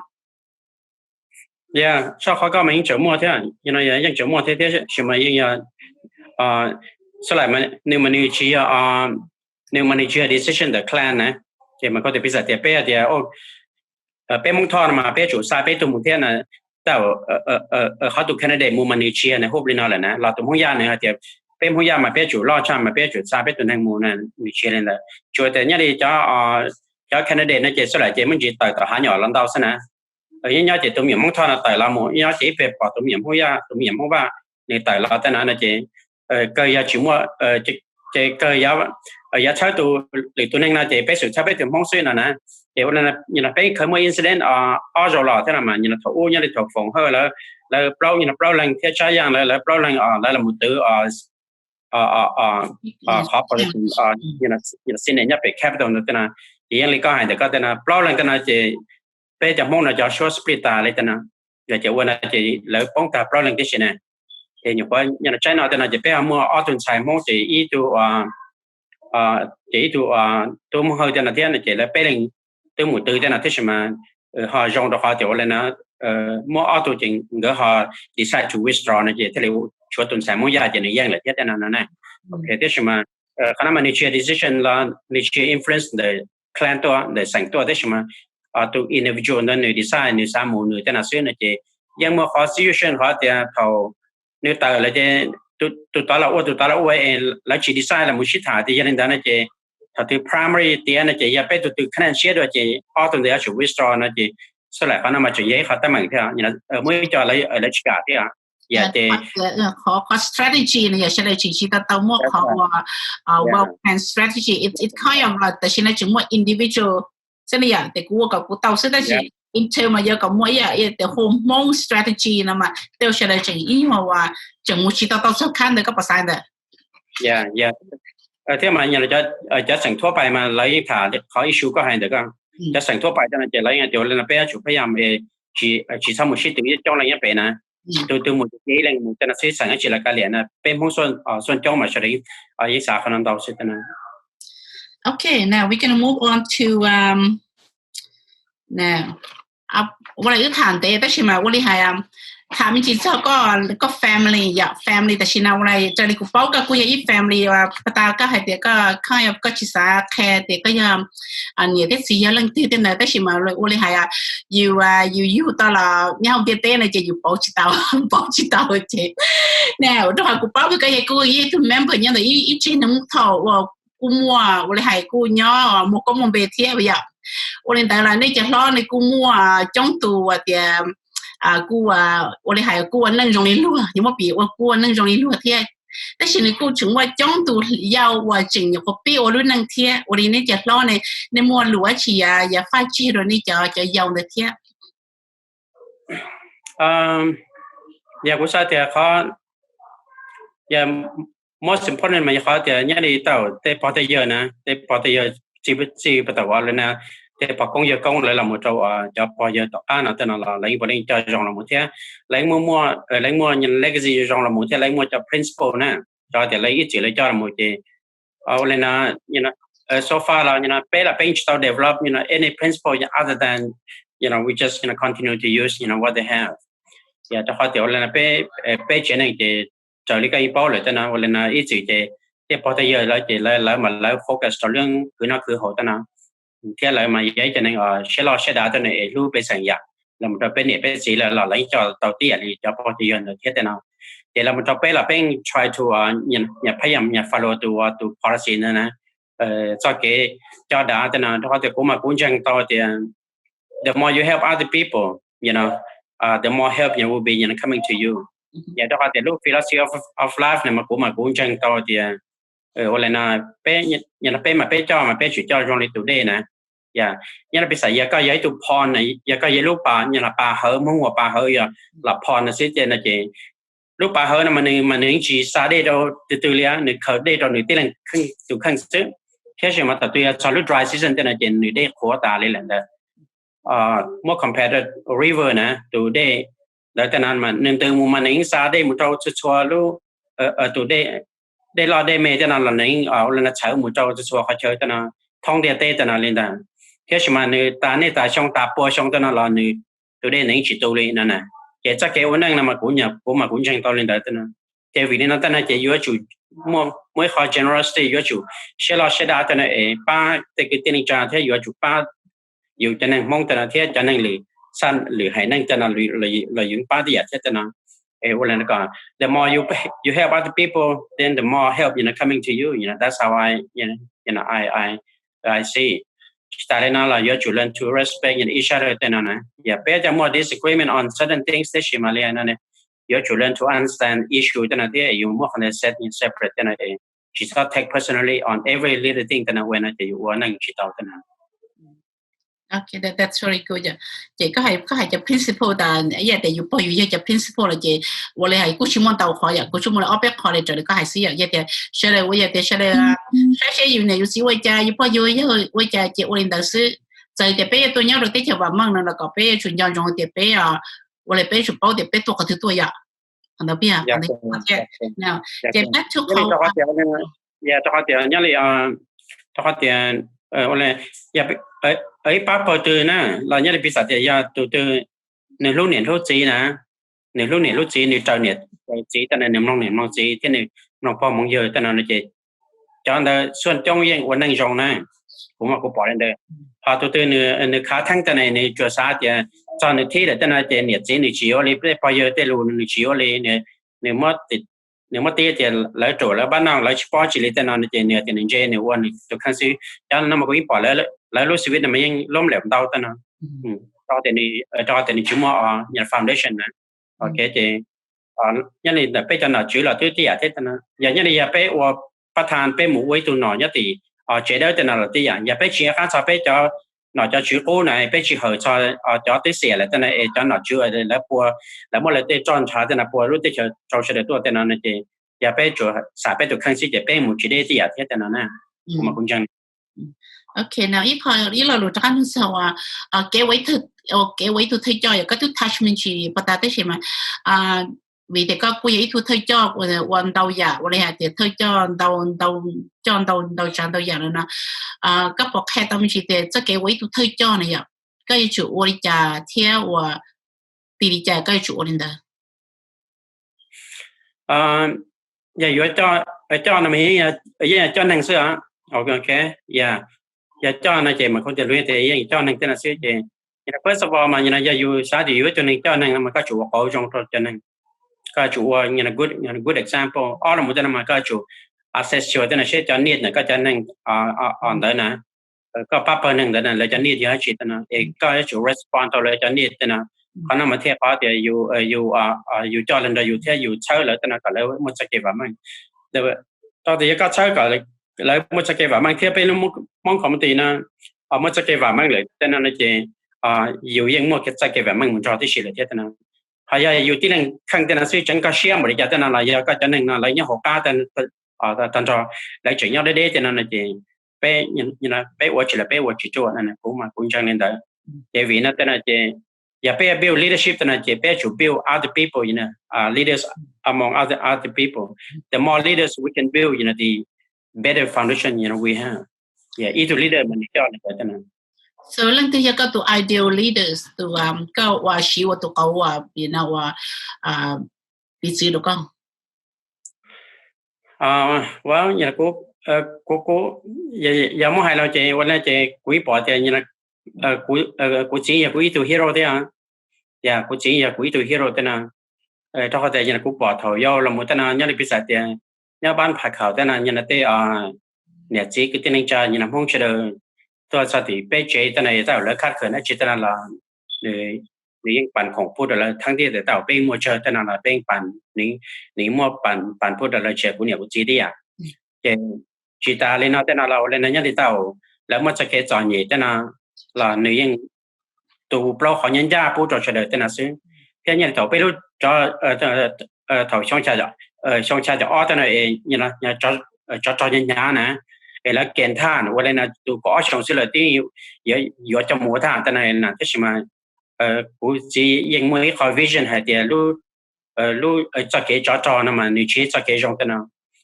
Yog, txoj qhov ko mas yeej tseem muaj thiab, yeej tseem muaj thiab, tab sis mas yeej yog, xws li nws mas nws tsis yog, nws mas nws tsis yog decision ntawm clan na. Ces mas koj tias piv xam tias peb tias peb Hmoob Thoj no mas peb tsum xa peb tug mus thiab na, tau qhov tus candidate mus mas nws tsis yog nws hope li no lawm na, los tus Hmoob Yaj nws hais tias peb Hmoob Yaj mas peb tsum loj tshaj mas peb tsum xa peb tus neeg mus na, nws tsis yog li ntawd. Tsuas tias nyob li cov candidate no ces xwb lawm ces muaj ntsis tawm tom hav nyom los ntau xwb na. Nyob nyob ces tus me nyuam Hmoob Thoj no tawm los mus, nyob ces ib pliag pom tus me nyuam Hmoob Yaj, tus me nyuam Hmoob Vaj nws tawm los tej no no ces kawg yog tsis muaj, ces kawg yog txhawb tus, lwm tus neeg no ces peb xum txhawb peb tus Hmoob xwb no na. Ces ua li no peb khaws muaj incident ob zaug los thiab no mas thaum ub nyob li thaum Foom Hawj lawv, lawv plaub, plaub leeg thiab Tshab Yaaj lawv, lawv plaub leeg lawv los mus twv qhov position Senate nyob pem Capitol ntawd tej no. Ces yeej li koj hais ntawm koj tej no plaub leeg tej no ces peb cov Hmoob no cov suab split tas li tej no. Yog ces ua no ces lawv poob tag plaub leeg tib si na. Ces nyuam qhuav nyob no tsaib no tej no ces peb ho muaj ob tug ntxhais Hmoob ces ib tug ces ib tug tub Hmoob Hawj tej no thiab no ces lawv peb leeg twb mus twv tej no tab sis mas ho zoo rau qhov tias ua li no muaj ob tug ces nkawd ho decide to withdraw no ces thiaj li tshuav tus ntxhais Hmoob Yaj ces nws yeej lawm thiab tej no no na. Tab sis mas qhov no mas nws tsis yog decision los nws tsis yog influence ntawm clan tuaj ntawm xeem tuaj tab sis mas tus individual ntawd nws decide nws xav mus nws tej no xwb no ces yeej muaj qhov situation qhov tias thaum nws tawm lawm ces tus tod los ua tus tod los ua es lawv tsis decide los mus sib tham tias yog li ntawd no ces thaum twg primary tiav no ces yog peb tug twg khaj siab dua ces ob tug ntawd yuav tsum withdraw no ces xav lawm qhov no mas tseem yog ib qhov teeb meem thiab muaj ib co lawv tsis kam thiab. Yog ces qhov strategy no yog sawv daws tseem tsis tau tau muaj qhov well plan strategy, it kind of tam sim no tseem muaj individual xwb no yom, ces kuv ua kom kuv tau xwb tab sis intel mas yog kom muaj ib yam tias hu Hmoob strategy no mas tej sawv daws tseem ib nyuag uas tseem mus tsis tau tau txog khab ntawd koj puas xav ntawd? Thiab mas cov xeem thuab pais mas lawv yeej tham qhov issue koj hais ntawd ko. Cov xeem thuab pais tej no ces lawv yeej tias li no peb yuav tsum pab yam tsis txhob mus sib tw coob leej nyob pem na. Tus twg mus ces ib leeg mus tej no xwb xeem dab tsi lawv kav liam na, peb Hmoob xuaj coob mas sawv daws yeej xav qhov no ntau xwb tej no. Okay, now we're gonna move on to ua li wb tham ntev tab sis mas ua li hais tham me ntsis txog koj family yom, family tam sim no ua li raws li kuv paub koj kuj yog ib family uas pas tas koj hais tias koj, koj tsis xav qhia tias koj yog niam thiab txiv yog leej twg tej ntawd tab sis mas ua li hais yus, yus yug tau los nyob hauv ntiaj teb no ces yus pauv tsis tau, pauv tsis tau ces na rau qhov kuv paub koj yog kuj yog ib tug member nyob ntawm ib tsig neeg thaum uas kuj muaj ua li hais kuj nyob muaj koob muaj npe thiab yom. Ua li ntawd los nej cov hlob nej kuj muaj coob tus uas tias kuj ua li hais kuj ua neej zoo li luag, yog muaj pim ua kuj ua neej zoo li luag thiab. Tab sis nws kuj tseem muaj coob tus yau uas tseem nyuam qhuav pib ua lub neej thiab. Ua li nej cov hlob ne, nej muaj lus dab tsi yav faj tseg rau nej cov, cov yau ntawd thiab? Yog kuv xav tias qhov most important mas yog qhov tias nyob li tau tej pog tej yawg na, tej pog tej yawg txij puag thaum ua li na, tej pog koob yawg koob lawv los mus rau cov pog yawg tom qab no tej no los lawv yeej puav leej coj zoo los mus thiab lawv muaj, lawv muaj legacy zoo los mus thiab lawv muaj cov principle na, cov tias lawv ib txwm lawv coj los mus ces ua li no, so far los peb los peb tsis tau develop any principle other than we just continue to use what they have. Yog rau qhov tias ua li no peb, peb tsev neeg ces raws li koj yeej paub lawm tej no ua li no ib txwm ces tej pog tej yawg lawv ces lawv mas lawv focus rau lub khwv noj khwv haus tej no thiab lawv mas yog ib cov neeg siab loj siab dav tej no es hlub pej xeem yam los mus rau peb niam peb txiv lawv los lawv yeej coj tau tib yam li cov pog cov yawg ntawd thiab tej no. Ces los mus rau peb los peb try to nyias pab yam nyias follow tus, tus policy ntawd na, txoj kev coj dav tej no rau qhov tias kuv mas kuv ntseeg tau tias the more you help other people, you know, the more help will be coming to you. Yog rau qhov tias lub philosophy of, of life no mas kuv mas kuv ntseeg tau tias ua li no, peb, peb mas peb coj mas peb tsum coj zoo li tus dej na. Yog, nyob rau peb xav yog koj yog ib tug pond, yog koj yog lub pas, yog los pas hawv, Hmoob hu ua pas hawv, yog los pond no xwb ces no ces lub pas hawv no mas nws, mas nws yeej tsis xa dej rau twg twg li, nws khaws dej rau nws tib leeg tus kheej xwb. Thiab sis mas thaum twg yog txog lub dry season tej no ces nws dej qhuav tas li lawm ntawd. Muab compare river na, tus dej ntawd tej no mas nws ntws mus mas nws yeej xa dej mus rau txhua txhua lub, tus dej, dej loj dej me tej no los nws yeej ua li no txhawv mus rau txhua txhua qhov chaw tej no, thoob ntiaj teb tej no li ntawd. Thiab sis mas nws tas niaj tas xyoo tas pua xyoo tej no los nws tus dej nws yeej tsis tu li no na. Ces txoj kev ua neej no mas kuv, kuv mas kuv ntseeg tau li ntawd tej no. Ces vim li no tej no ces yuav tsum muaj, muaj ib qho generosity, yuav tsum siab loj siab dav tej no es pab tej kwv tij neej tsa thiab yuav tsum pab yus cov neeg Hmoob tej no thiab cov neeg lwm, xab lwm haiv neeg tej no los yus pab tej yam thiab tej no. Es ua li no kom the more you, you help other people, then the more help coming to you, that's how I, I, I see. Tsis tas li no los yuav tsum learn to respect each other tej no na. Yog peb cov muaj disagreement on certain things tab sis mas li no ne, yuav tsum learn to understand issue tej no thiab yus muab qhov ntawd set separate tej no, tsis txhob take personally on every little thing tej no, ua no ces yus ua neej tsis tau tej no. Ces koj hais, koj hais cov principle tas ib yam tias yus pog yus yawg cov principle los ces ua li hais kuj tsis muaj ntau qhov yom, kuv tsuas muaj li ob peb qhov li raws li koj hais xwb yom. Yog tias sawv daws ua, yog tias sawv daws saib seb yus niam yus txiv ua cas, yus pog yus yawg ua cas ces ua li ntawd xwb. Txawm tias peb yuav tuaj nyob rau teb chaws vam meej no los kom peb yuav tsum nco ntsoov tias peb ua li peb tsum paub tias peb tuaj qhov twg tuaj yom. Qhov ntawd peb yog qhov ntawd thiab. Ces back to qhov Yog rau qhov tias nyob li, rau qhov tias, ua li, yog ib pab pawg twg na, los nyob li piv xam tias yog tus twg nws hlub niam hlub txiv na, nws hlub niam hlub txiv, nws raws niam raws txiv tej no, nws mloog niam mloog txiv thiab nws mloog pog mloog yawg tej no no ces cov ntawd xuaj coob yeej ua neej zoo na. Kuv mas kuv pom li ntawd. Ho tus twg nws khav theeb tej no, nws tsuas xav tias txog nws thib lawm tej no ces niam txiv nws tsis yuav li, tej pog yawg tej lus nws tsis yuav li, nws nws muab tib tias lawv ruam lawv pab noj lawv tsis paub tsis li tej no no ces nws tias nws ntse nws ua nws tus kheej xwb. Cov no mas kuv yeej pom lawv lub xwb no mas yeej loob lawm ntau tej no. Rau tias nws tsis muaj foundation na. Ok ces nyob li ntawm peb cov nom tswv los twb tib yam thiab tej no. Yog nyob li yog peb ua part time peb mus ua ib tug nom nyob tim tsev dawb tej no los tib yam. Yog peb tsis nco qab txog peb cov nom cov tswv qub na, peb tsis hawm txog cov tib xiam lawm tej no es cov nom tswv lawv pua, lawv muab lawv tej roj ntshav tej no pua lub teb chaws rau sawv daws tuaj tej no no ces yog peb tsuas xam peb tus kheej xwb ces peb mus tsis deb tib yam thiab tej no na. Kuv mas kuv ntseeg. Ok, no ib qho ib lo lus rov qab hnub xaus, kev ua ib tug thawj coj yog koj twb touch me ntsis pov tas tab sis mas vim tias koj kuj yog ib tug thawj coj ua ntau yam ua li hais tias thawj coj ntau ntau, coj ntau ntau tsav ntau yam lawm no, koj puas qhia tau me ntsis tias txoj kev ua ib tug thawj coj no yom, koj yuav tsum ua li cas thiab ua, piv li cas koj yuav tsum ua li ntawd? Yog yuav coj no mas yeej yog coj neeg xwb. Ok, yog coj no ces mas kuv tias lus tias yeej coj neeg tej no xwb ces first of all mas yog yus xav tias yus ua tus neeg coj neeg no mas koj tsum ua qauv zoo rau cov neeg. Koj tsum ua good example. Ob los mus tej no mas koj tsum assess sure tej no seb cov needs ntawm koj cov neeg ntawd na, koj pab pawg neeg ntawd na lawv cov needs yog dab tsi tej no es koj yuav tsum respond rau lawv cov needs tej no. Qhov no mas thiaj qhov tias yus coj lawv nrog yus thiab yus txhawb lawv tej no kom lawv muaj txoj kev vam meej. Rau tias yog koj txhawb kom lawv muaj txoj kev vam meej thiab peb lub Hmoob community no muaj txoj kev vam meej lawm tej no no ces yus yeej muaj txoj kev vam meej mus nrog tib si lawm thiab tej no. Ho yog yus tib leeg kheej tej no xwb tseev koj siab npaum li cas tej no los yog koj cov neeg no lawv nyob hauv qab tag nrho, lawv tseem nyob deb deb tej no no ces peb ua tsis lawm peb ua tsis ruaj no, kuv mas kuv ntseeg li ntawd. Ces vim no tej no ces yog peb build leadership tej no ces peb yuav tsum build other people, leaders among other other people. The more leaders we can build, you know, the better foundation, you know, we have. Ib tug leader mas nws coj li ntawd tej no. So leej twg yog koj tus ideal leaders, tus koj ua siv ua tus qauv ua, you know, ua piv txwv rau koj? Well, kuv, kuv, yog muab hais los ces ua li ces kuv yeej pom tias kuv txiv yog kuv ib tug hero thiab. Yog kuv txiv yog kuv ib tug hero tej no. Rau qhov tias kuv pom thaum yau los mus tej no nyob li piv xam tias nyob pab phaj khaum tej no yog tej niam txiv kwv tij neej tsa Hmoob sawv daws tuaj txog tim peb tsev tej no yog tej lawv khab khaws dab tsi tej no los nws yeej pab khoom pub rau lawv thab thiab tias tej peb muaj tsawg tej no los peb pab, nws muaj pab pub rau lawv tsis hais kuv niam kuv txiv thiab yam. Ces tsis tas li no tej no los ua li no nyob li tau lawv muaj txoj kev txom nyem tej no los nws yeej tu plaub qhov nyob ncaj pub rau sawv daws tej no xwb. Thiab nyob li thaum peb lub, thaum xyoo xya caum ob tej no es tsov rog hnyav hnyav na, es lawv kem thaj ua li no tus kaum ob xyoo xwb lawm twb yuav coj mus ua thaj tej no na, tab sis mas kuv txiv yeej muaj ib qho vision hais tias lub txoj kev tsov rog no mas nws tsis yog txoj kev zoo tej no.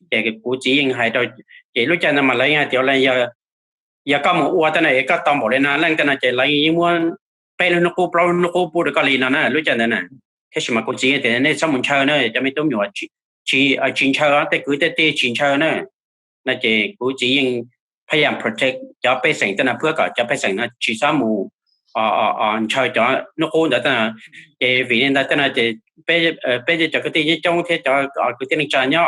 Ces kuv txiv yeej hais rau, ces lub caij ntawd mas lawv yeej hais tias yog koj mus ua tej no es koj tau npaum li no leej tej no ces lawv yeej muab peb lub hnub qub plaub lub hnub qub pub rau koj li no na lub caij ntawd na. Tab sis mas kuv txiv tias nej txhob mus ntshaw na cov me tub me nyuam, tsis ntshaw, tej kwv tej tij tsis ntshaw na. No ces kuv txiv yeej pab yam protect cov pej xeem tej no, pab kom cov pej xeem no tsis txhob mus ntshaw cov hnub qub ntawd tej no. Ces vim li ntawd tej no ces peb cov kwv tij nyob coob thiab cov kwv tij neej tsa nyob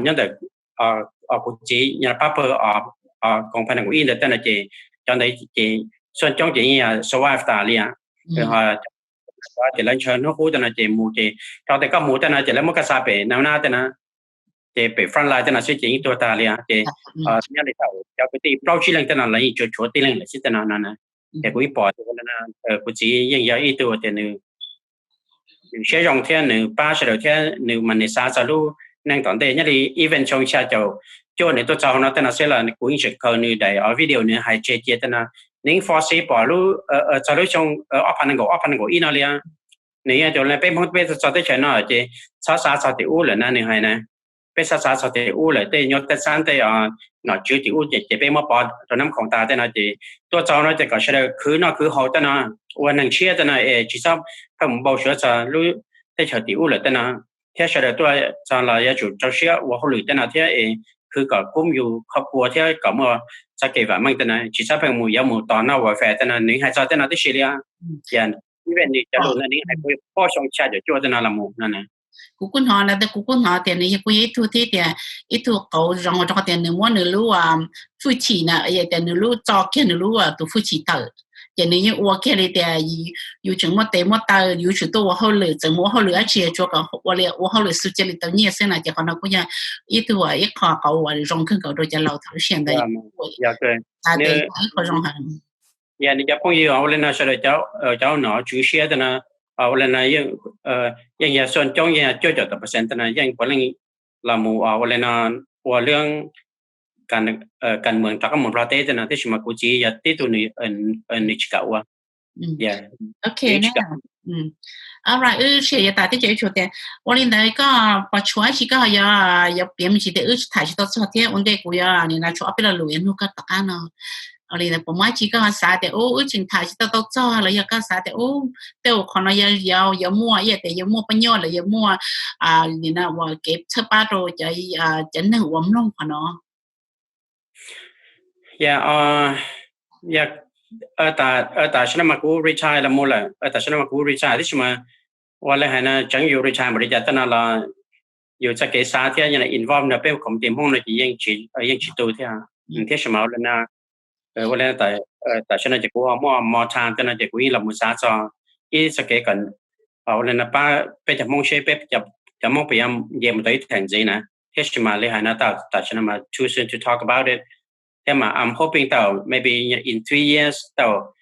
nyob ntawm kuv txiv pab pawg koom pha nees nkaum ib ntawd tej no ces cov ntawd ces xuaj coob ces yeej yog survive tas li. Ces lawv ntshaw hnub qub tej no ces mus ces rau tias koj mus tej no ces lawv muab koj xa pem na na tej no, ces pem front line tej no xwb ces yeej tuag tag li. Ces nyob li tau cov kwv tij plaub tsib leeg tej no lawv yeej tsuas tshuav tib leeg lawm xwb tej no no. Ces kuv ib pom kuv txiv yeej yog ib tug tias nws siab zoo thiab nws pab sawv daws thiab nws mas nws xav txog lub neej tom ntej. Nyob li even xyoo xya caum cuaj nws tuaj txog hauv no tej no xwb los kuv yeej tseem khaws nws daim video nws hais tseg cia tej no. Nws foresee pom lub, txog lub xyoo ob phav nees nkaum ob phav nees nkaum ib no li. Nws yeej tias peb Hmoob peb txog teb chaws no ces txhob xav txog tim ub lawm na nws hais na. peb xav xav txog tim ub lawm, tej nyuag tej xab tej nom tswv tim ub ces peb muab pov rau Nab Khoom tas tej no ces tuaj txog no ces kom sawv daws khwv noj khwv haus tej no, ua neeg tshiab tej no es tsis txhob pheej mus npau suav txog lub teb chaws tim ub lawm tej no, thiab sawv daws tuaj txog los yuav tsum rau siab ua hauj lwm tej no thiab es khwv kom kub yus qhov kua thiab kom muaj txoj kev vam meej tej no, tsis txhob pheej mus yuav mus tos noj welfare tej no, nws hais txog tej no tib si li. Ib ve nws cov lus no nws hais kuv poj xyoo xya caum cuaj tej no los mus no. Kuv kuj hnov na, kuv kuj hnov tias nws yog kuj yog ib tug thiab tias ib tug qauv zoo rau qhov tias nws muab nws lub fwj chim na, tias nws lub tso kiag nws lub tus fwj chim tawm, ces nws yeej ua kiag li tias yus tseem muaj tes muaj taw, yus tseem tuaj ua hauj lwm, tseem mus ua hauj lwm dab tsi tsuas kom ua li ua hauj lwm xwb ces li tau nyiaj xwb na, ces qhov no kuj yog ib tug ib qho qauv uas zoo kawg nkaus rau cov laus thaum lub sij hawm ntawd. Ib qho zoo heev. Yog nws cov phooj ywg ua li no sawv daws cov nom tswv siab tej no, ua li no yeej yog xua coob yeej cuaj caum tawm percent tej no yeej puav leej los mus ua li no, ua lub kas mees rov qab mus Nplog teb tej no, tiam sis mas kuv txiv yog tib tug nws tsis kam ua. Ok, alright, wb sib yuav tas teb chaws wb tsuas tias ua li ntawd koj pom tshuav dab tsi koj yuav piav me ntsis tias wb tham tsis tau txog thiab ua ntej kuv yuav nim no tshuav ob peb lo lus yuav nug koj tom qab no. Ua li ntawd puas muaj dab tsi koj xav tias ub wb tseem tham tsis tau tau txog los yog koj xav tias ub tej qhov no yuav yuav muaj ib yam tias yuav muaj paj nyoj los yuav muaj nim no uas kev txhawb pab rau cov neeg uas mloog qhov no. Yog, yog tam sim no mas kuv retire los mus lawm, tam sim no mas kuv retire tiam sis mas ua li hais no tseem yus retire npaum li cas tej no los yus txoj kev xav thiab involve nrog peb community Hmoob no ces yeej tsis tu thiab. Tiam sis mas ua li no, ua li tam sim no ces kuv muaj more time tej no ces kuv yeej los mus xav txog ib txoj kev kom ua li no pab peb cov Hmoob seb peb cov Hmoob puas yuav nce mus tau ib theem ntxiv na. Tiam sis mas li hais no tau tam sim no mas too soon to talk about it. Thiab mas I'm hoping tau maybe in three years tau,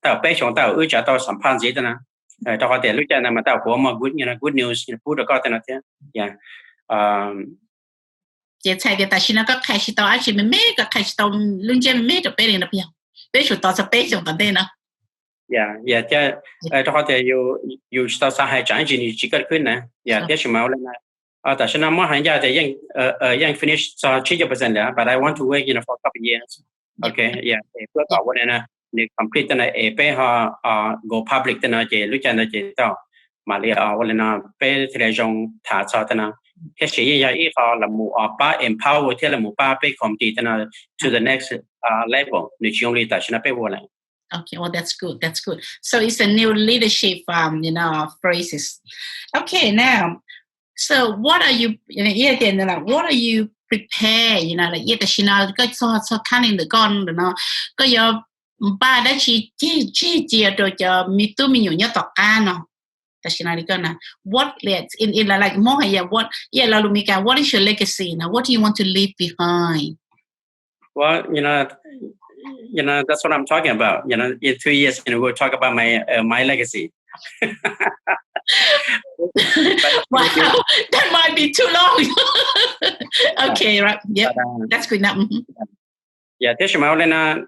tau peb xyoos tau wb tsa tau xam phaj ntxiv tej no. Rau qhov tias lub caij ntawd mas tau kuv muaj good, good news pub rau koj tej no thiab. Ces txhais tias tam sim no koj qhia tsis tau dab tsi me me, koj qhia tsis tau lub ntsiab me me rau peb li no, peb tsum tos txog peb xyoos tom ntej no. Yog thiab, rau qhov tias yus tsis tau xav hais tsam ib ntsis nws tsis kaj khwb na. Yog tiam sis mas ua li no, tam sim no muab hais ncaj tias yeej finish txog tsib caug percent lawm, but I want to wait, you know, for a couple years. Ok, yog es peb kom ua li no nws complete tej no es peb ho go public tej no ces lub caij ntawd ces tau mam li ua li no peb thiaj li zoo tham txog tej no. Tiam sis yeej yog ib qho los mus pab empower thiab los mus pab peb community tej no to the next level, nws tsis zoo li tam sim no peb ua lawm. Okay, well, that's good. That's good. So it's a new leadership, um, you know, phrases. Okay, now, so what are you, ib tias like, what are you prepare, you know, like, tam sim no koj txog txog khab li ntawm koj ntawm no, koj yuav npaj dab tsi ceg tseg cia rau cov me tub me nyuam nyob tom qab no? Tam sim no li koj na, what, in, in, like, Hmoob hais yog what, ib yam lo lus Meskas, what is your legacy na? What do you want to leave behind? Well, you know, you know, that's what I'm talking about. You know, in two years, you know, we'll talk about my, uh, my legacy. Wow, that might be too long. Okay, right. Yep, but, um, that's good enough. Yeah, tiam sis mas ua li no,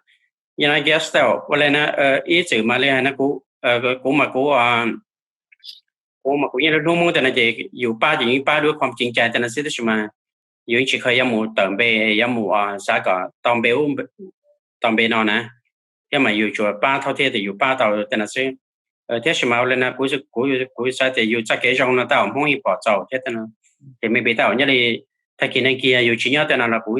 you know, I guess tau ua li no, ib txwm mas li hais no kuv, kuv mas kuv, kuv mas kuv yeej hlub Hmoob tej no ces yus pab ces yeej pab dua khom ceev cai tej no xwb, tiam sis mas yus yeej tsis kheev yuav mus tawm npe, yuav mus xav kom tau npe ub tau npe no na, thiab mas yus tsuas pab thauj thiab tias yus pab tau tej no xwb. Tiam sis mas ua li no kuv, kuv xav tias yus txoj kev zoo no tau Hmoob yeej pom txaus thiab tej no, ces maybe tau nyob li tag kis neeg kiag yus tsis nyob tej no los kuv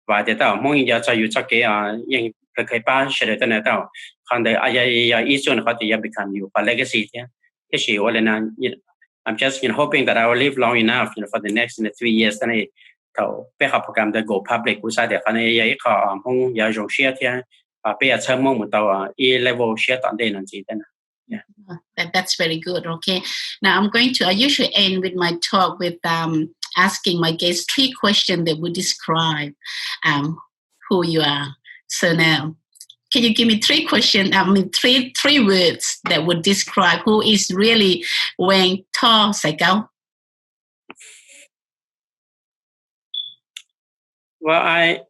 vam tias tau Hmoob yeej nco txog yus txoj kev yeej kheev pab sawv daws tej no tau. Qhov ntawd yog ib txuj qhov tias yuav become yus qhov legacy thiab. Tiam sis ua li no, I'm just, you know, hoping that I will live long enough, you know, for the next, you know, three years. Thaum peb qhov program ntawd go public kuv xav tias qhov no yog ib qho Hmoob yuav zoo siab thiab peb yuav txhawb Hmoob mus tau ib level siab tom ntej no ntxiv thiab na. Yeah. That, that's very good. Okay. Now I'm going to, I usually end with my talk with, um, asking my guests three questions that would describe, um, who you are. So now, can you give me three questions, I mean, three, three words that would describe who is really Weng Thor Xais Kaub? Well, I,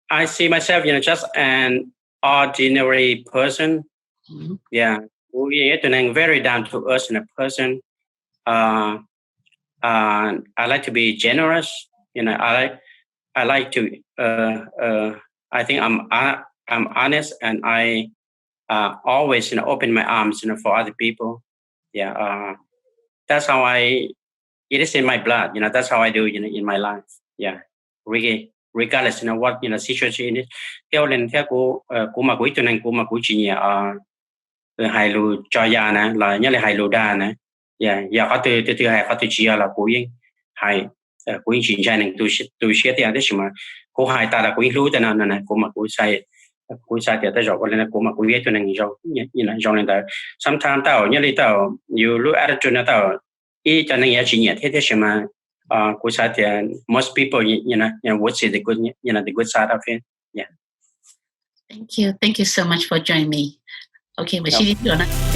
I see myself, you know, just an ordinary person. Yeah, kuv yeej yog tus neeg very down to earth in a person. Uh, uh, I like to be generous. You know, I like I like to uh, uh, I think I'm uh, I'm honest and I uh, always you know open my arms you know for other people. Yeah, uh, that's how I it is in my blood. You know, that's how I do you know in my life. Yeah, really, regardless you know what you know situation it is. Thiab ua li thiab kuv uh, kuv mas kuv ib tug neeg kuv mas kuv tsis nyiam uh, hais lus tso ya na los nyob li hais lus dag na. Yog qhov twg tus twg hais qhov twg tsis yog los kuv yeej hais, kuv yeej tsis ntshai neeg tu siab thiab, tab sis mas kuv hais tas los kuv yeej hlub tej no no na. Kuv mas kuv xav, kuv xav tias tej zaum ua li no kuv mas kuv yog ib tug neeg zoo, zoo li ntawd. Sometimes tau nyob li tau yus lub attitude no tau ib cov neeg yuav tsis nyiam thiab, tab sis mas kuv xav tias most people would see the good, you know, the good side of it. Yeah. Thank you, thank you so much for joining me. Okay, ua si li no.